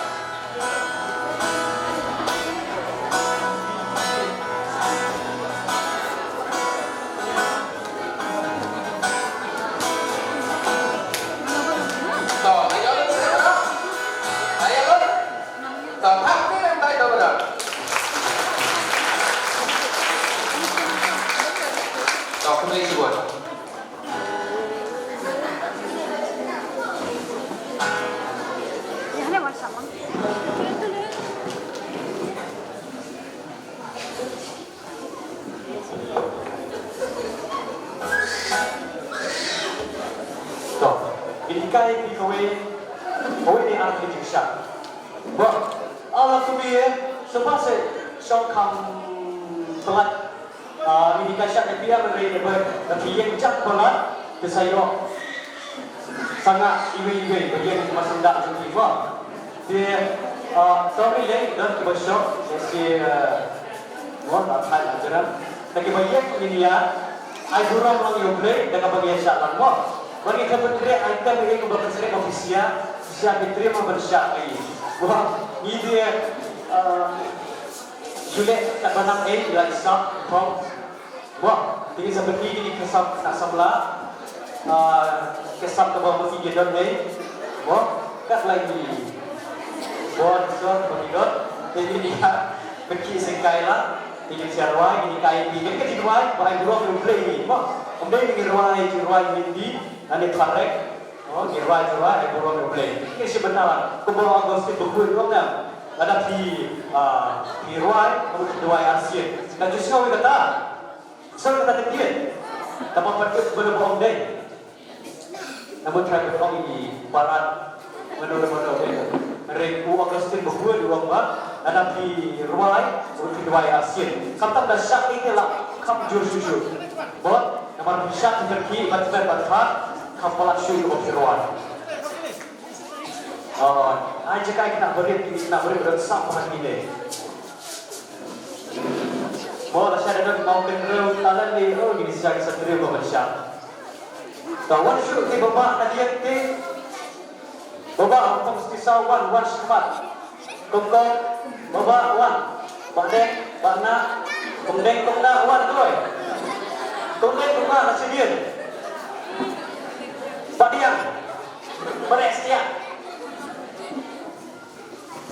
To, ngin hikai ïa phi kawei, kawei na ar tylli ki jingshad. Ba, ala tu ye. Te ba se shong kham palat, ah, ini ka shah ka pia men rei ba ka pia yang jak palat te sa ïoh. Sanga iwi iwi ba yang ma senda jong ki ba. Te, ah, sorry lei don ki ba shong si, ah, mo ta thai la jera. Ta ki ba yang ini ya. Ai burom lang ïa U Blei da kaba ngi ïa shah lang mo. Ba ngi khlem pynkhreh item ïa kaba pynkhreh ofisia, ofisia ki triem ban shah ïa. Mo ngi dei, eh, ju leh kat ba nang ei ïa i sap khong. Mo, te ngi sa pynti kine ki sap na samla. Eh, ki sap kaba ma ngi ki don ei. Mo, kat lai ngi. Mo, so ba ngi don. Te ngi ïa pynkhih sengkai lang. Te ngi ïa rwai, ngi kai pi, ngi ka jingrwai, ba ai burom ïa U Blei ngi, mo. Ym dei ngi rwai, ngi rwai ngi pi, nani pharek. Mo, ngi rwai, ngi rwai, ai burom ïa U Blei. Ngi shi bynta la, kumba Augustine Bakhuid u ong na. Lada phi, ah, phi rwai, ka mut phi duwai arsien. Ka ju sngew ïa kata. Sngew ïa kata ka kien. Kaba pat kut ba da ba ong dei. Namar trai ba ong i parat mano mano eh. Hynrei u Augustine Bakhuid u ong ba lada phi rwai, u phi duwai arsien. Khamtam da shah ïa ki la kham jur shuh shuh. Bad namar phi shah phi kyrkieh bad phi bad phi kham palat shuh ïa u phi rwai. Oh, ai jaka ki na barit, ki na barit rat sap ha kine. Mo la shah da dang mau kynrew talan ni, oh, kine shah ki sa kynrew ba ban shah. Ka wan shuh ki baba na diak ki. Baba hong kong sti saw wan, wan shmat. Kong kong, baba wan. Ba dek, ba na, kong dek, kong na, wan tuai. Kong dek, kong na, na senior. Ba diang. Ba dek setia.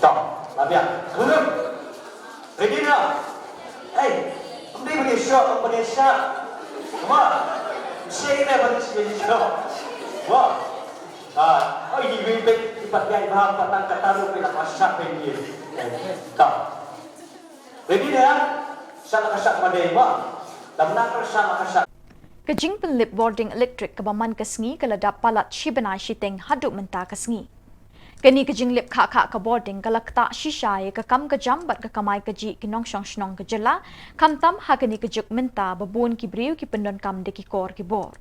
Tong, la biang. Hulum. Ready now? Hey, ym dei ba dei shoh, ym ba dei shah. Come on. Shake it up, ba dei shah. Come on. Ah, oh, ini win pek, ipat dia iba, patang kata lu, pek la ka shah pek dia. Tong. Ready dah? Shah la ka shah ma dei ba. Lam nak shah la ka shah. Ka jingpynlip bording elektrik kaba man ka sngi ka la dap palat shi bnai shiteng haduh mynta ka sngi. Kane ka jinglip khah khah ka bording ka la ktah shisha ïa ka kam ka jam bad ka kamai kajih ki nongshong shnong ka jylla, khamtam ha kane ka juk mynta ba bun ki briew ki pyndonkam da ki kor ki bor.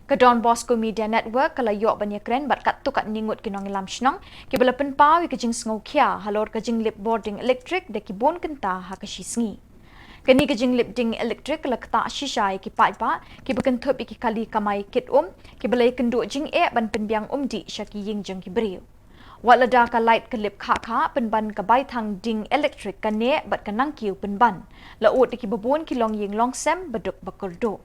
Ka Don Bosco Media Network ka la ïoh ban ïakren bad katto katne ngut ki nongïalam shnong kiba la pynpaw ïa ka jingsngewkhia halor ka jinglip bording elektrik da ki bun kynta ha ka shi sngi. Kane ka jinglip ding elektrik ka la ktah shisha ïa ki paidbah kiba kynthup ïa ki kali kamai kit um kiba la ïakynduh jingeh ban pynbiang umdih sha ki ïing jong ki briew. Wat lada ka lait ka lip khah khah pynban ka bai thang ding elektrik ka neh bad ka nangkiew pynban, la ud ïa kiba bun ki longïing longsem ba duk ba kyrduh.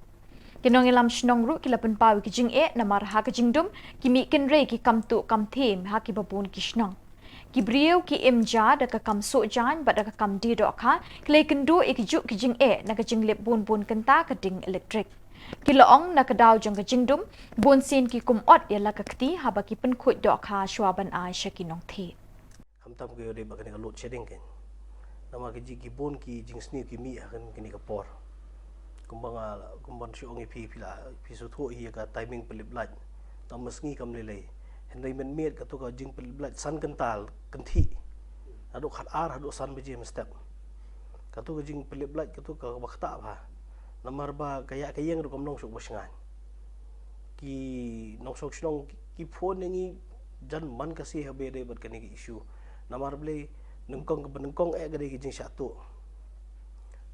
Ki nongïalam shnong ruh ki la pynpaw ïa ki jingeh namar ha ka jingdum ki mih kynrei ki kam tuh kam thiem ha kiba bun ki shnong. Ki briew ki im ja da ka kam suh jaiñ bad da ka kam die dohkha, ki la ïakynduh ïa ki juh ki jingeh na ka jinglip bun bun kynta ka ding elektrik. Ki la ong na ka daw jong ka jingdum, bun sien ki kum ot ïa la ka kti haba ki pynkhuid dohkha shuwa ban ai sha ki nongthied. Khamtam ka ïoh dei ba kane ka load shedding kan. Namar ka jing ki bun ki jingsniew ki mih ha kane ka por. Kumba nga, kumba shu ong ïa phi, phi la, phi sngewthuh hi ïa ka timing pynlip light. Tang ma sngi kam lei lei. Hynrei mynmiet kato ka jingpynlip light san kynta kynthih. Haduh khat ar, haduh san baje mynstep. Kato ka jingpynlip light kato ka ba ktah bha. Namar ba ka ïa ka ïeng ruh kam long shuh ba shngaiñ. Ki nongshong shnong ki, ki phone ïa ngi jan man ka sngi haba ïadei bad kane ka issue. Namar balei nyngkong kaba nyngkong eh ka dei ka jingshah tuh.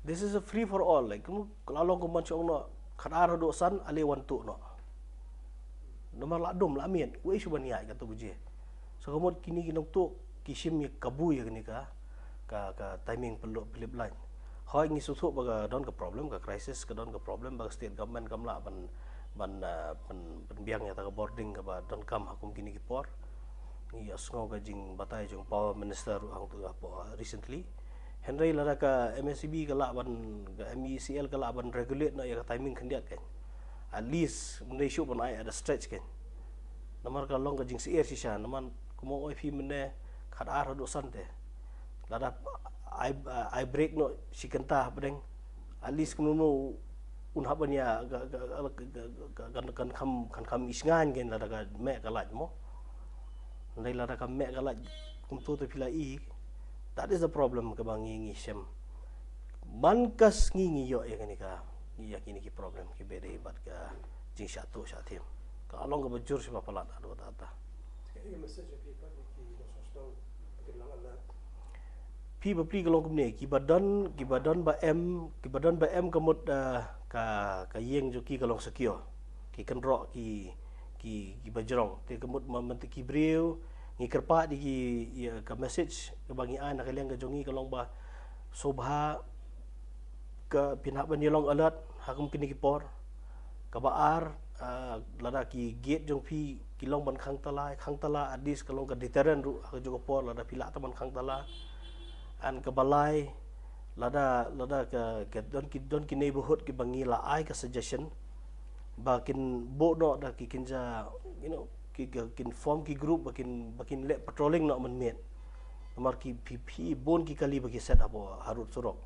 This is a free for all, like, kum ka la long kum ban shu ong noh, khat ar haduh san, ale wan tuh noh. Namar la dum la miet, uei shu ban ïaid kato baje. So ka mut kine ki nongtuh ki shim ïa kabu ïa kane ka, ka, ka timing pynlip, pynlip light. Hooid ngi sngewthuh ba ka don ka problem, ka crisis ka don ka problem, ba ka state government kam lah ban, ban, ah, ban, ban biang ïa kata ka bording kaba donkam ha kum kine ki por. Ngi ïohsngew ka jingbatai jong Power Minister ruh hangto hapoh, ah, recently. Hynrei lada ka M E C B ka lah ban, ka M E C L ka lah ban regulate noh ïa ka timing khyndiat kan. At least ym dei shuh ban ai at a stretch kan. Namar ka long ka jingsyier shisha, namar kumba ong ïa phi mynne khat ar haduh san te. Lada ai, ai break noh shi kynta hapdeng. At least kumno un hap ban ïa ka, ka, ka, kan, kan kham, kan kham i shngaiñ kan lada ka meh ka light mo. Hynrei lada ka meh ka light kumto te phi la i. That is the problem kaba ngi ngi shem. Man ka sngi ngi ïoh ïa kane ka, ïa kine ki problem kiba dei bad ka jingshah tuh shah them. Ka long kaba jur sha ba palat haduh katta katta. Ka ïa message ïa phi pat ïa ki nongshong shnong ba kin long alert. Phi bapli ka long kumne, kiba don, kiba don ba em, kiba don ba em ka mut, ah, ka, ka ïing jong ki ka long secure. Ki kynroh ki, ki, kiba jrong. Te ka mut ma mynta ki briew, ngi kyrpad ïa ki, ïa ka message kaba ngi ai na ka liang ka jong ngi ka long ba sngewbha ka phin hap ban ïa long alert ha kum kine ki por. Kaba ar, ah, lada ki gate jong phi ki long ban khang tala, khang tala at least ka long ka deterrent ruh ha kajuh ka por lada phi lah tang ban khang tala. And kaba lai, lada, lada ka, ka don ki, don ki neighborhood kiba ngi la ai ka suggestion ba kin buh noh da ki kynja, you know, ki, ki, kin form ki group ba kin, ba kin leh patrolling noh mynmiet. Namar ki phi, phi bun ki kali ba ki set hapoh harud surok.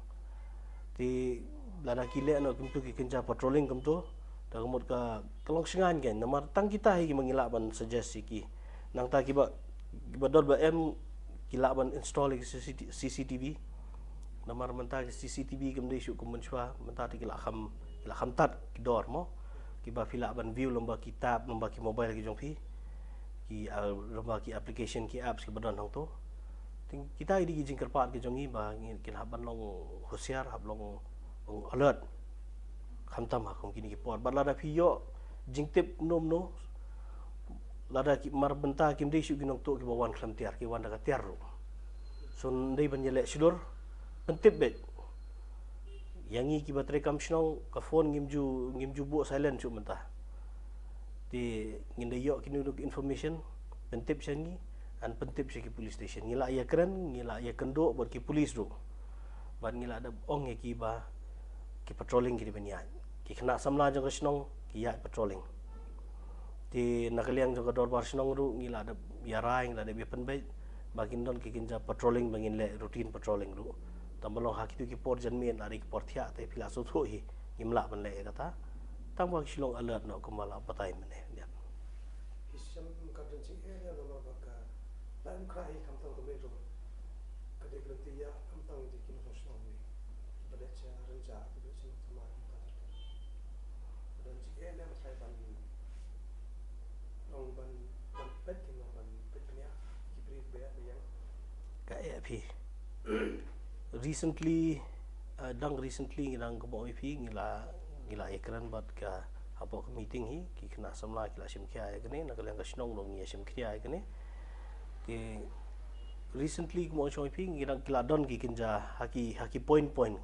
Te lada ki leh noh kumtu ki kynja patrolling kumtu, da ka mut ka, ka long shngaiñ kein. Namar tang kita hi kiba ngi lah ban suggest ïa ki. Nangta kiba, kiba don ba em ki lah ban install ïa ki C C T V. Namar mynta ki C C T V kim dei shuh kum mynshuwa, mynta te ki lah kham, ki lah kham tad ki dor mo. Kiba phi lah ban view lyngba ki tab, lyngba ki mobile ki jong phi. Ki, ah, lyngba ki application, ki apps kiba don hangto. Te kita ki dei ki jingkyrpad ki jong ngi ba ngi kin hap ban long husiar, hap long, long alert. Khamtam ha kum kine ki por. Bad lada phi ïoh jingtip no no, lada ki mar bynta kim dei shuh ki nongtuh kiba wan khlem tiar, ki wan da ka tiar ruh. So ym dei ban ïaleh shlur, pyntip beit. Ïa ngi kiba trei kam shnong, ka phone ngim ju, ngim ju buh silent shuh mynta. Te ngin da ïoh kino kino ki information, pyntip sha ngi, and pyntip sha ki police station. Ngi lah ïakren, ngi lah ïakynduh bad ki police ruh. Bad ngi lah da ong ïa ki ba ki patrolling ki dei ban ïaid. Ki khynnah samla jong ka shnong ki ïaid patrolling. Te na ka liang jong ka dorbar shnong ruh ngi lah da ïarai, ngi lah da ïapynbeit ba kin don ki kynja patrolling ba ngin leh routine patrolling ruh. Tang ba long ha kitu ki por janmiet, la dei ki por thiah te phi la sngewthuh hi, ngim lah ban leh ïa kata. Tang ba ki shu long alert noh kumba la batai mynne. Ïa. Ki shem ka don jingeh ïa namar ba ka Laitumkhrah hi khamtam ka main road. Ka dei ka lynti ïa khamtam jong ki nongshong shnong hi. Ba dei cha Rynjah, ba dei cha Nongthymmai, kumta ter ter. Ka don jingeh lem thai ban long ban, ban peit ki, long ban peit bniah ki briew ba ïa, ba ïeng. Ka eh phi. Recently, uh, dang recently ngi dang kumba ong ïa phi, ngi la, ngi la ïakren bad ka hapoh ka meeting hi, ki khynnah samla ki la shim khia ïa kane, na ka liang ka shnong ruh ngi ïa shim khia ïa kane. Te recently kumba ong shong ïa phi, ngi dang, ki la don ki kynja ha ki, ha ki point point.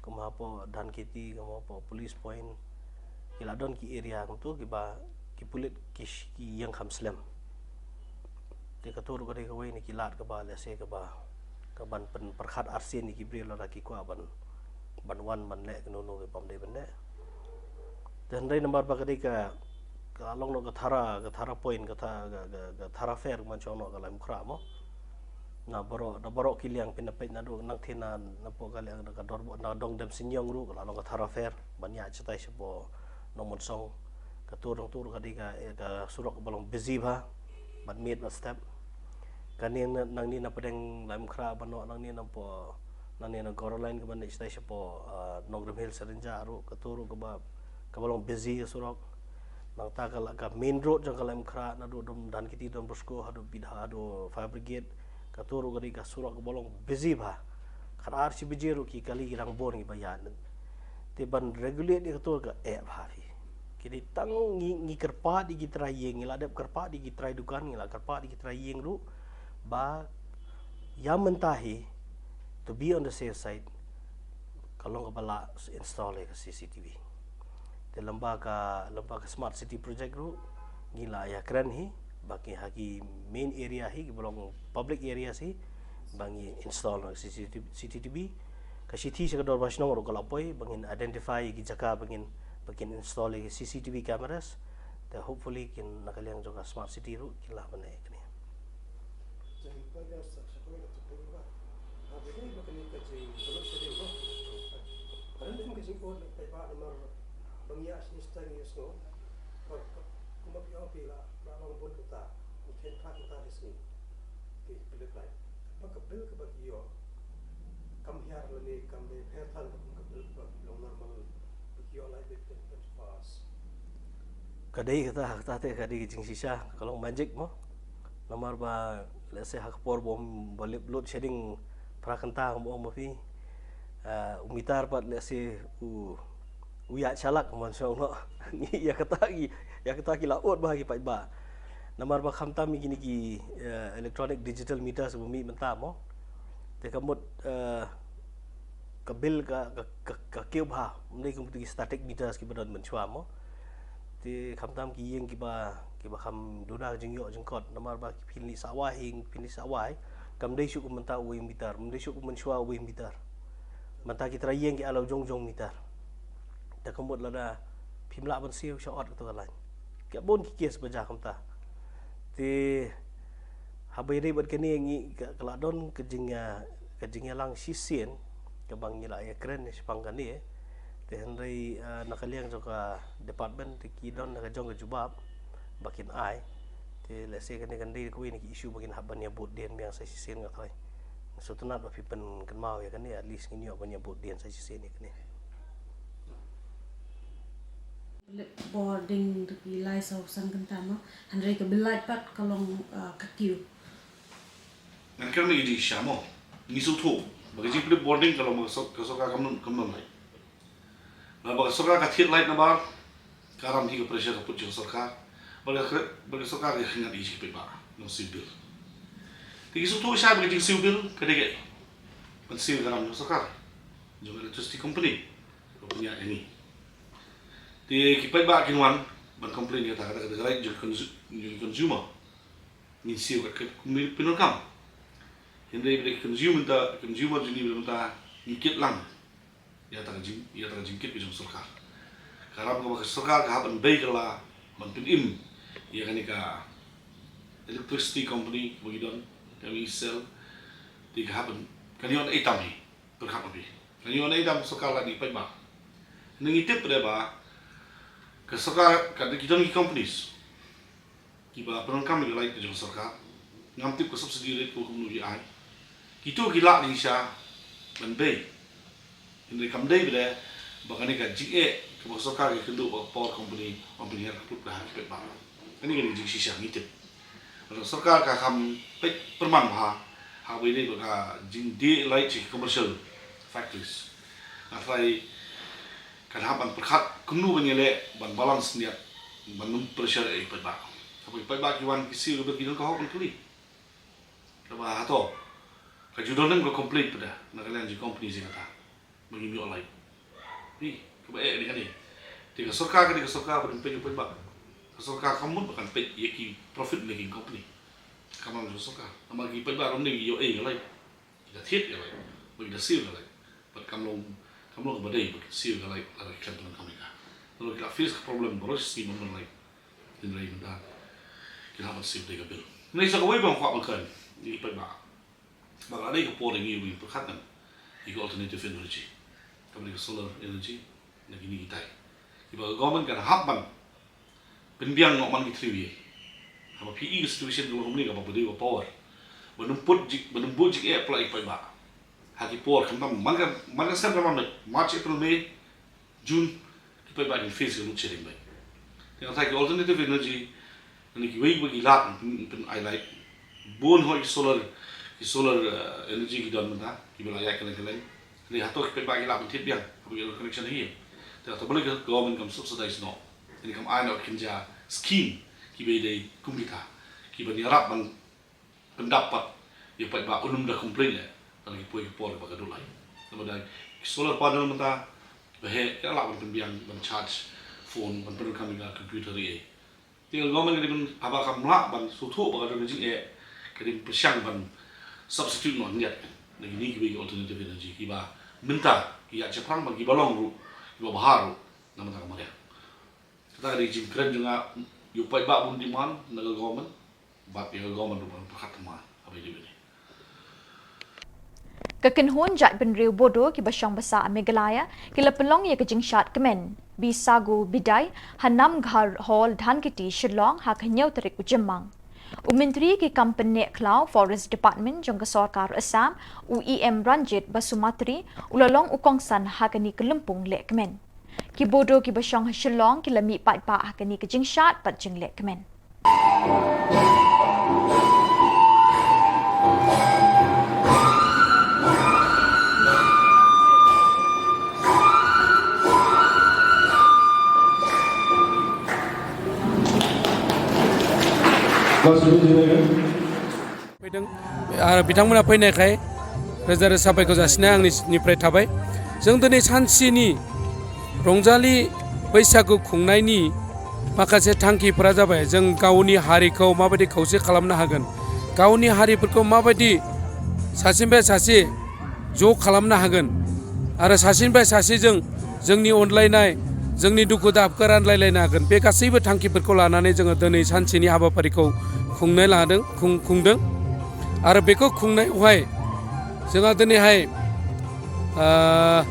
Kumba hapoh Dhankheti, kumba hapoh police point. Ki la don ki area kumtu kiba ki pulit ki sh-, ki ïeng kham slem. Te kato ruh ka dei kawei na ki lad kaba lehse kaba, kaban pynpyrkhat arsien ïa ki briew lada ki kwah ban, ban wan ban leh kano kano kaba ym dei ban leh. Te hynrei namar ba ka dei ka, ka long noh ka Thara, ka Thara point, ka Tha-, ka, ka, ka Thara Fair, man shong noh ka Laitumkhrah mo. Na baroh, na baroh ki liang phin da peit naduh nangthie na, napoh ka liang ka dor, na dong Demsynñiong ruh ka la long ka Thara Fair ban ïaid shatai shapoh Nongmynsong. Kato ruh, kato ruh ka dei ka, eh, ka surok kaba long busy bha bad miet bad step. Kane na, nangne na pdeng Laitumkhrah ban noh nangne napoh, nangne na Garo Line kaban leit shatai shapoh, ah, Nongrim Hills Rynjah ruh, kato ruh kaba, kaba long busy ka surok. Nangta ka la, ka main road jong ka Laitumkhrah naduh Dom Dhankheti, Don Bosco haduh Bidha, haduh Fire Brigade. Kato ruh ka dei ka surok kaba long busy bha. Khatar shi baje ruh ki kali ki dang bun kiba ïaid. Te ban regulate ïa kato ka eh bha phi. Ki dei tang ngi, ngi kyrpad ïa ki trai ïing, ngi la dep kyrpad ïa ki trai dukan, ngi la kyrpad ïa ki trai ïing ruh ba ïa mynta hi, to be on the safe side, ka long kaba lah install ïa ka C C T V. Te lem bad ka, lem bad ka Smart City Project ruh ngi la ïakren hi ba ki ha ki main area hi, kiba long public areas hi, ba ngi install C C T V, C C T V. Ka shithi sha ka dorbar shnong ruh ka la poi ba ngin identify ïa ki jaka ba ngin, ba kin install ïa ki C C T V cameras. Te hopefully kin na ka liang jong ka Smart City ruh kin lah ban leh kane. Jingpynbeit sa sha kawei ka jingpynbeit ba, ha, ba dei ba kane ka jingpynbeit sha dei ba, ka dei ka jingpynbeit paidbah namar ba ngi ïa sngewsih, ngi ïa sngew ba kumba phi ong phi la, la long bun kata, ngi khein phra kata ka sngi. Ki pynbeit lai. Ka bill kaba ki ïoh kam hiar lane kam dei pher than ka kum ka bill kaba ki long normal ba ki ïoh lai beit twenty twenty-five. Ka dei kata, kata te ka dei ka jingshisha, ka long magic mo. Namar ba lehse ha ka por bym ba lip load shedding phra kynta mo mo phi. Ah, u meter pat lehse u u ïa shalak mon shong no. Ïa kata ki, ïa kata ki la ot ba ki paidbah. Namar ba khamtam ïa kine ki, eh, electronic digital meters ba mih mynta mo. Te ka mut, eh, ka bill ka, ka, ka, ka kiew bha, ym dei kum ki static meters kiba don mynshuwa mo. Te khamtam ki ïing kiba, kiba kham duna ka jingïoh jingkot, namar ba ki phin leit sawai, phin leit sawai. Kam dei shuh kum mynta uwei u meter, ym dei shuh kum mynshuwa uwei u meter. Mynta ki trai ïing ki aloh jong jong meter. Te ka mut lada phim lah ban siew sha ot kato ka lain. Ka bun ki case ba jia kumta. Te haba ïadei bad kane ngi ka, ka la don ka jing, ah, ka jingïalang shisien kaba ngi la ïakren shaphang kane. Te hynrei, ah, na ka liang jong ka department te ki don na ka jong ka jubab ba kin ai. Te lehse kane kan dei kawei na ki issue ba kin hap ban ïa bud dien biang sa shisien nga tharai. Sngewtynnat ba phi pynkynmaw ïa kane, at least ngin ïoh ban ïa bud dien sa shisien ïa kane. Lip bording te ki lai saw san kynta mo, hynrei ka bill light pat ka long, ah, ka kiew. Ngan kren ïa ka jingshisha mo. Ngi sngewthuh ba ka jingpynlip bording ka long ba ka sor-, ka sorkar kam don, kam don light. Ba, ba ka sorkar ka thied light nabar ka ram hi ka pressure ka put jong ka sorkar. Ba ka, ba ka sorkar ka kyngat ïa ki paidbah nong siew bill. Te ki sngewthuh shai ba ka jingsiew bill ka dei ka ban siew ka ram jong ka sorkar, jong ka electricity company. Ka pynïaid ïa ngi. Te ki paidbah kin wan ban complain ïa kata, kata ka dei ka right jong ka consu-, jong ka consumer. Ngin siew ka, ka, ka pyndonkam. Hynrei ba dei ka consumer ta, consumer jong ngi mynta ngi kit lang ïa kata ka jing, ïa kata ka jingkit ka jong ka sorkar. Ka ram kaba ka sorkar ka hap ban bei kylla ban pynim ïa kane ka electricity company kaba ngi don, ka MeECL. Te ka hap ban, kan ïoh na itam hi. Pyrkhat ma phi. Kan ïoh na itam sorkar la ngi paidbah. Ngi tip ba ka sorkar ka dei ki don ki companies kiba pyndonkam ïa ka light ka jong ka sorkar. Ngam tip ka subsidy rate ka kumno ki ai. Kito ki lah jingshisha ban bei. Hynrei kam dei ba dei ba kane ka jingeh kaba ka sorkar ka kynduh ba ka power company ym pynhiar khlem ha ki paidbah. Kane ka dei ka jingshisha ngi tip. Ka sorkar ka kham peit pyrman bha ha kaba ïadei bad ka jingdie light sha ki commercial factories. Nga tharai kan hap ban pyrkhat kumno ban ïaleh ban balance ïa, ban ym pressure ïa ki paidbah. Haba ki paidbah ki wan ki siew ka bill ki don ka hok ban kylli. Kaba hato ka ju don lem ka complaint pat na ka liang jong ki company ïa kata ba ngim ïoh light. Hi, kaba eh ïa kane. Te ka sorkar ka dei ka sorkar ba dei ban peit ïa u paidbah. Ka sorkar kam mut ba kan peit ïa ki profit making company. Kam long jong ka sorkar. Namar ki paidbah ruh ym dei ban ïoh ei ïa ka light. Ki da thied ïa ka light, ba ki da siew ïa ka light. Bad kam long, kam long kaba dei ba ki siew ïa ka light lada ki khlem pyndonkam ïa ka. Namar ki la face ka problem baroh shi sngi ym don light. Hynrei mynta ki hap ban siew ïa ka bill. Hynrei sa kawei ba nga kwah ban kren ïa ki paidbah. Ba ka la dei ka por ïa ngi ban pyrkhat ngan ïa ka alternative energy, kaba dei ka solar energy na kine kitai, kiba ka government kan hap ban pynbiang noh man ki three year. Haba phi i ka situation ka long kumne kaba dei ba power, ba nym put jing, ba nym bud jingeh palat ïa ki paidbah ha ki por khamtam man ka, man ka snem kaba mynta, March, April, May, June, ki paidbah kin face ka load shedding bha. Te nga tharai ki alternative energy, lane kiwei kiba ki lad pyn, pyn ai light, bun hoi ki solar, ki solar, eh, energy ki don mynta kiba la ïaid kylleng kylleng. Lane hato ki paidbah ki lah ban thied biang haba ki don connection hi? Te hato balei ka government kam subsidize noh, lane kam ai noh kynja scheme kiba ïadei kum kita, kiban ïarap ban pyndap pat ïa u paidbah un ym da complain eh ha la ki poi ki por ba ka duh light. Namar da ki solar panel mynta ba heh, ki lah ban pynbiang ban charge phone, ban pyndonkam ïa ka computer ei ei. Te ka government ka dei ban, haba kam lah ban sngewthuh ba ka don ka jingeh, ka dei ban pyrshang ban substitute noh khyndiat na kine kiwei ki alternative energy kiba mynta ki ïaid shaphrang bad kiba long ruh kiba bha ruh na ka bynta ka mariang. Kata ka dei ka jingkren jong nga ïa u paidbah ban demand na ka government bad ïa ka government ruh ban pyrkhat thymmai ha kaba ïadei bad kane. Ka kynhun jaitbynriew Bodo kiba shong basa ha Meghalaya ki la pynlong ïa ka jingshad kmen Bisago Bidai ha Namghar Hall, Dhankheti, Shillong ha ka hynñiew tarik u Jymmang. U Myntri ki kam pynneh khlaw Forest Department jong ka sorkar Assam, u E M Ranjit Basumatary, u la long u kongsan ha kane ka lympung lehkmen. Ki Bodo kiba shong ha Shillong ki la mih paidbah ha kane ka jingshad bad jinglehkmen. Phaidang, ar bitangmona phainai khai roja roja sabaikor jasina angni niphrei thabai. Jong dini sansini Rongzali Baisagu khungnaini makase thangki phra jabai, jong gaoni harikho mabadi khausi khalamna hagan, gaoni hariphorkho mabadi sasin bai sasi jo khalamna hagan, ara sasin bai sasi jong jongni onlainai, jongni dukhu dapkha ranlailaina hagan. Be kasaiba thangki phorkho lanane jong dini sansini habaphari kho khungnai ladang, khung, khungdang. Ara beko khungnai uhai jong dini hai, ah,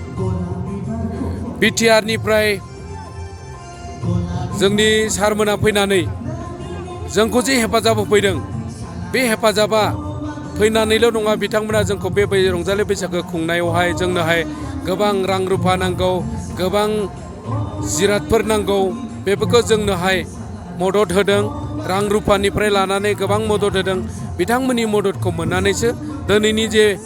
B T R niphrei jongni sarmona phainani jongkho ji hepajaba phaidang. Be hepajaba phainanilo nonga bitangmona jongkho be bai Rongzali Baisagu khungnai uhai jongno hai gabang rang rupa nangkho, gabang jiratphor nangkho, bebekho jongno hai modot hadang, rang rupa niphrei lanane gabang modot hadang, bitangmoni modot kho mananese, dinini je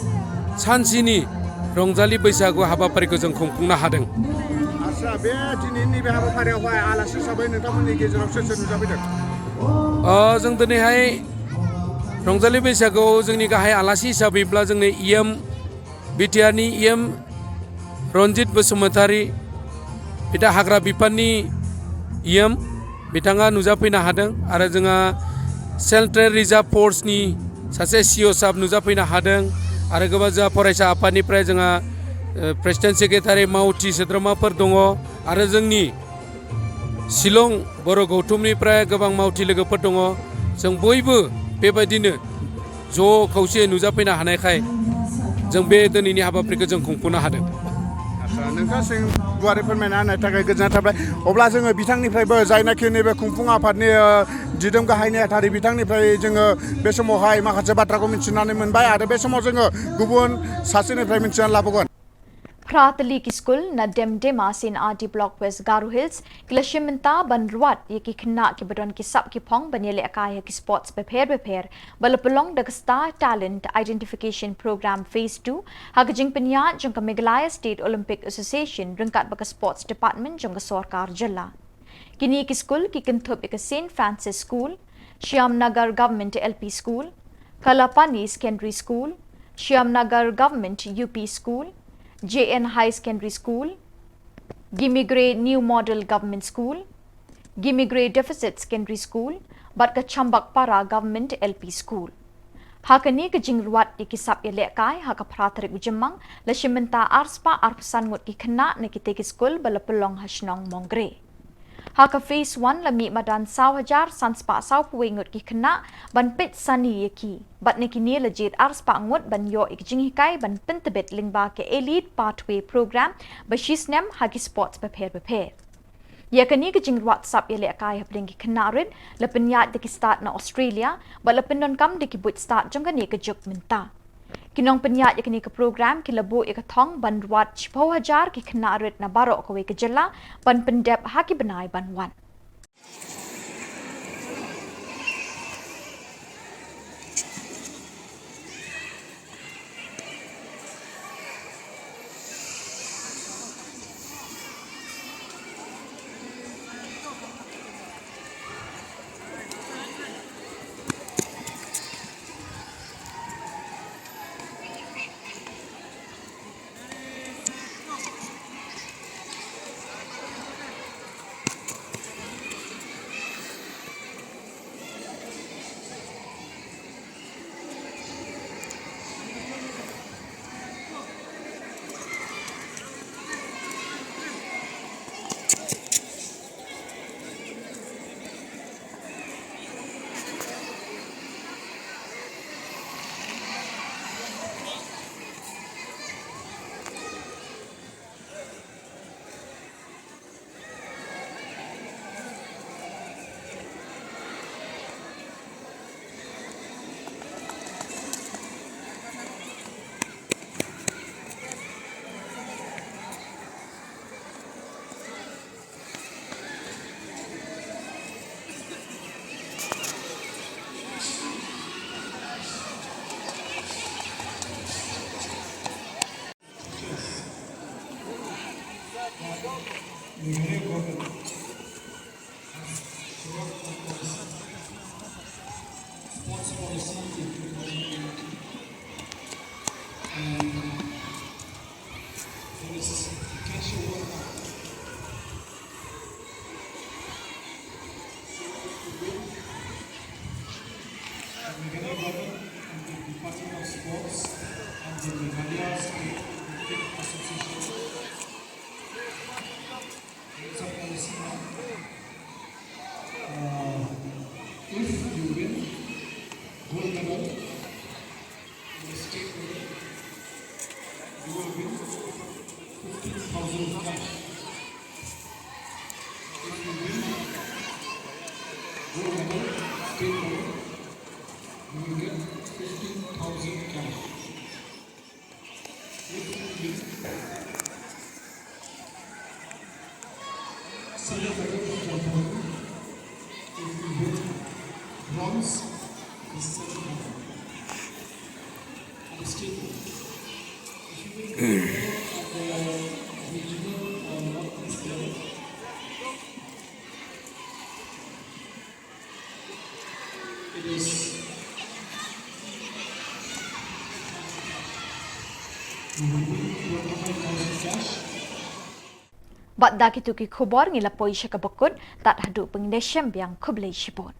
sansini Rongzali Baisagu habaphari kho jong khungkhungna hadang. Asa be dinini be habaphari awhai alasi sabai nangtamoni ge jong sese nujabai dang. O, jong dini hai Rongzali Baisagu jongni gahai alasi sabai bla jongni E M B T R ni E M Ranjit Basumatary, bita hagra bipanni E M, bitanga nujaphaina hadang, ara jong Central Reserve Force ni sase C O sab nujaphaina hadang, ara gaba ja Pharaisa Aphat niphrei jong, eh, President Secretary Mauti Sedroma phar dongo, ara jongni Shillong Boro Gautam niphrei gabang Mauti logophor dongo, jong boibo bebadino jo khausi nujaphaina hanai khai jong be dinini habaphari kho jong khungkhungna hadang. Asa, nangka sing guari phan mena na takai gejna tablai. Obla jong bitangniphreibo jainakhi nebe khungkhung aphatni, eh, didem gahaini athari bitangniphreibo jong be somo hai makase batra kho minchinani manbai, ara be somo jong gubun sasiniphrei minchin labugon. Phra tylli ki skul na Demdema C and R D Block West Garo Hills ki la shim bynta ban rwat ïa ki khynnah kiba don ki sap ki phong ban ïalehkai ha ki sports bapher bapher ba la pynlong da ka Star Talent Identification Program Phase two ha ka jingpynïaid jong ka Meghalaya State Olympic Association ryngkat bad ka Sports Department jong ka sorkar jylla. Kine ki skul ki kynthup ïa ka Saint Francis School, Shyam Nagar Government L P School, Kalapani Secondary School, Shyam Nagar Government U P School, J N High Secondary School, Gimigre New Model Government School, Gimigre Deficit Secondary School, bad ka Chambakpara Government L P School. Ha kane ka jingrwat ïa ki sap ïalehkai ha ka phra tarik u Jymmang la shim bynta arspah arphew san ngut ki khynnah na kitei ki skul ba la pynlong ha shnong Mongrei. Ha ka Phase one la mih madan saw hajar sanspah sawphew wei ngut ki khynnah ban peit sani ïa ki, bad na kine la jied arspah ngut ban ïoh ïa ka jinghikai ban pyntbit lyngba ka Elite Pathway Program ba shisnem ha ki sports bapher bapher. Ïa kane ka jingrwat sap ïalehkai hapdeng ki khynnah rit la pynïaid da ki stad na Australia bad la pyndonkam da ki buit stad jong kane ka juk mynta. Ki nongpynïaid ïa kane ka program ki la buh ïa ka thong ban rwat shiphew hajar ki khynnah rit na baroh kawei ka jylla ban pyndep ha ki bnai ban wan. Meghalaya government has drawn up a policy, sports policy in two thousand eighteen. And there is a potential workout. So if you win, the Meghalaya government and the Department of Sports and the Meghalaya State Cricket Association, it's a policy now. Uh, if you win gold medal in the state level, you will win fifteen thousand cash. If you win gold medal, state level, you will get fifteen thousand cash. If you win silver medal, if you win bronze, this is seven thousand at the state level. If you win gold medal at the regional or northeast level, it is twenty-five thousand cash. Bad da kitu ki khubor ngi la poi sha kaba kut, tad haduh pynshai biang, khublei shibun.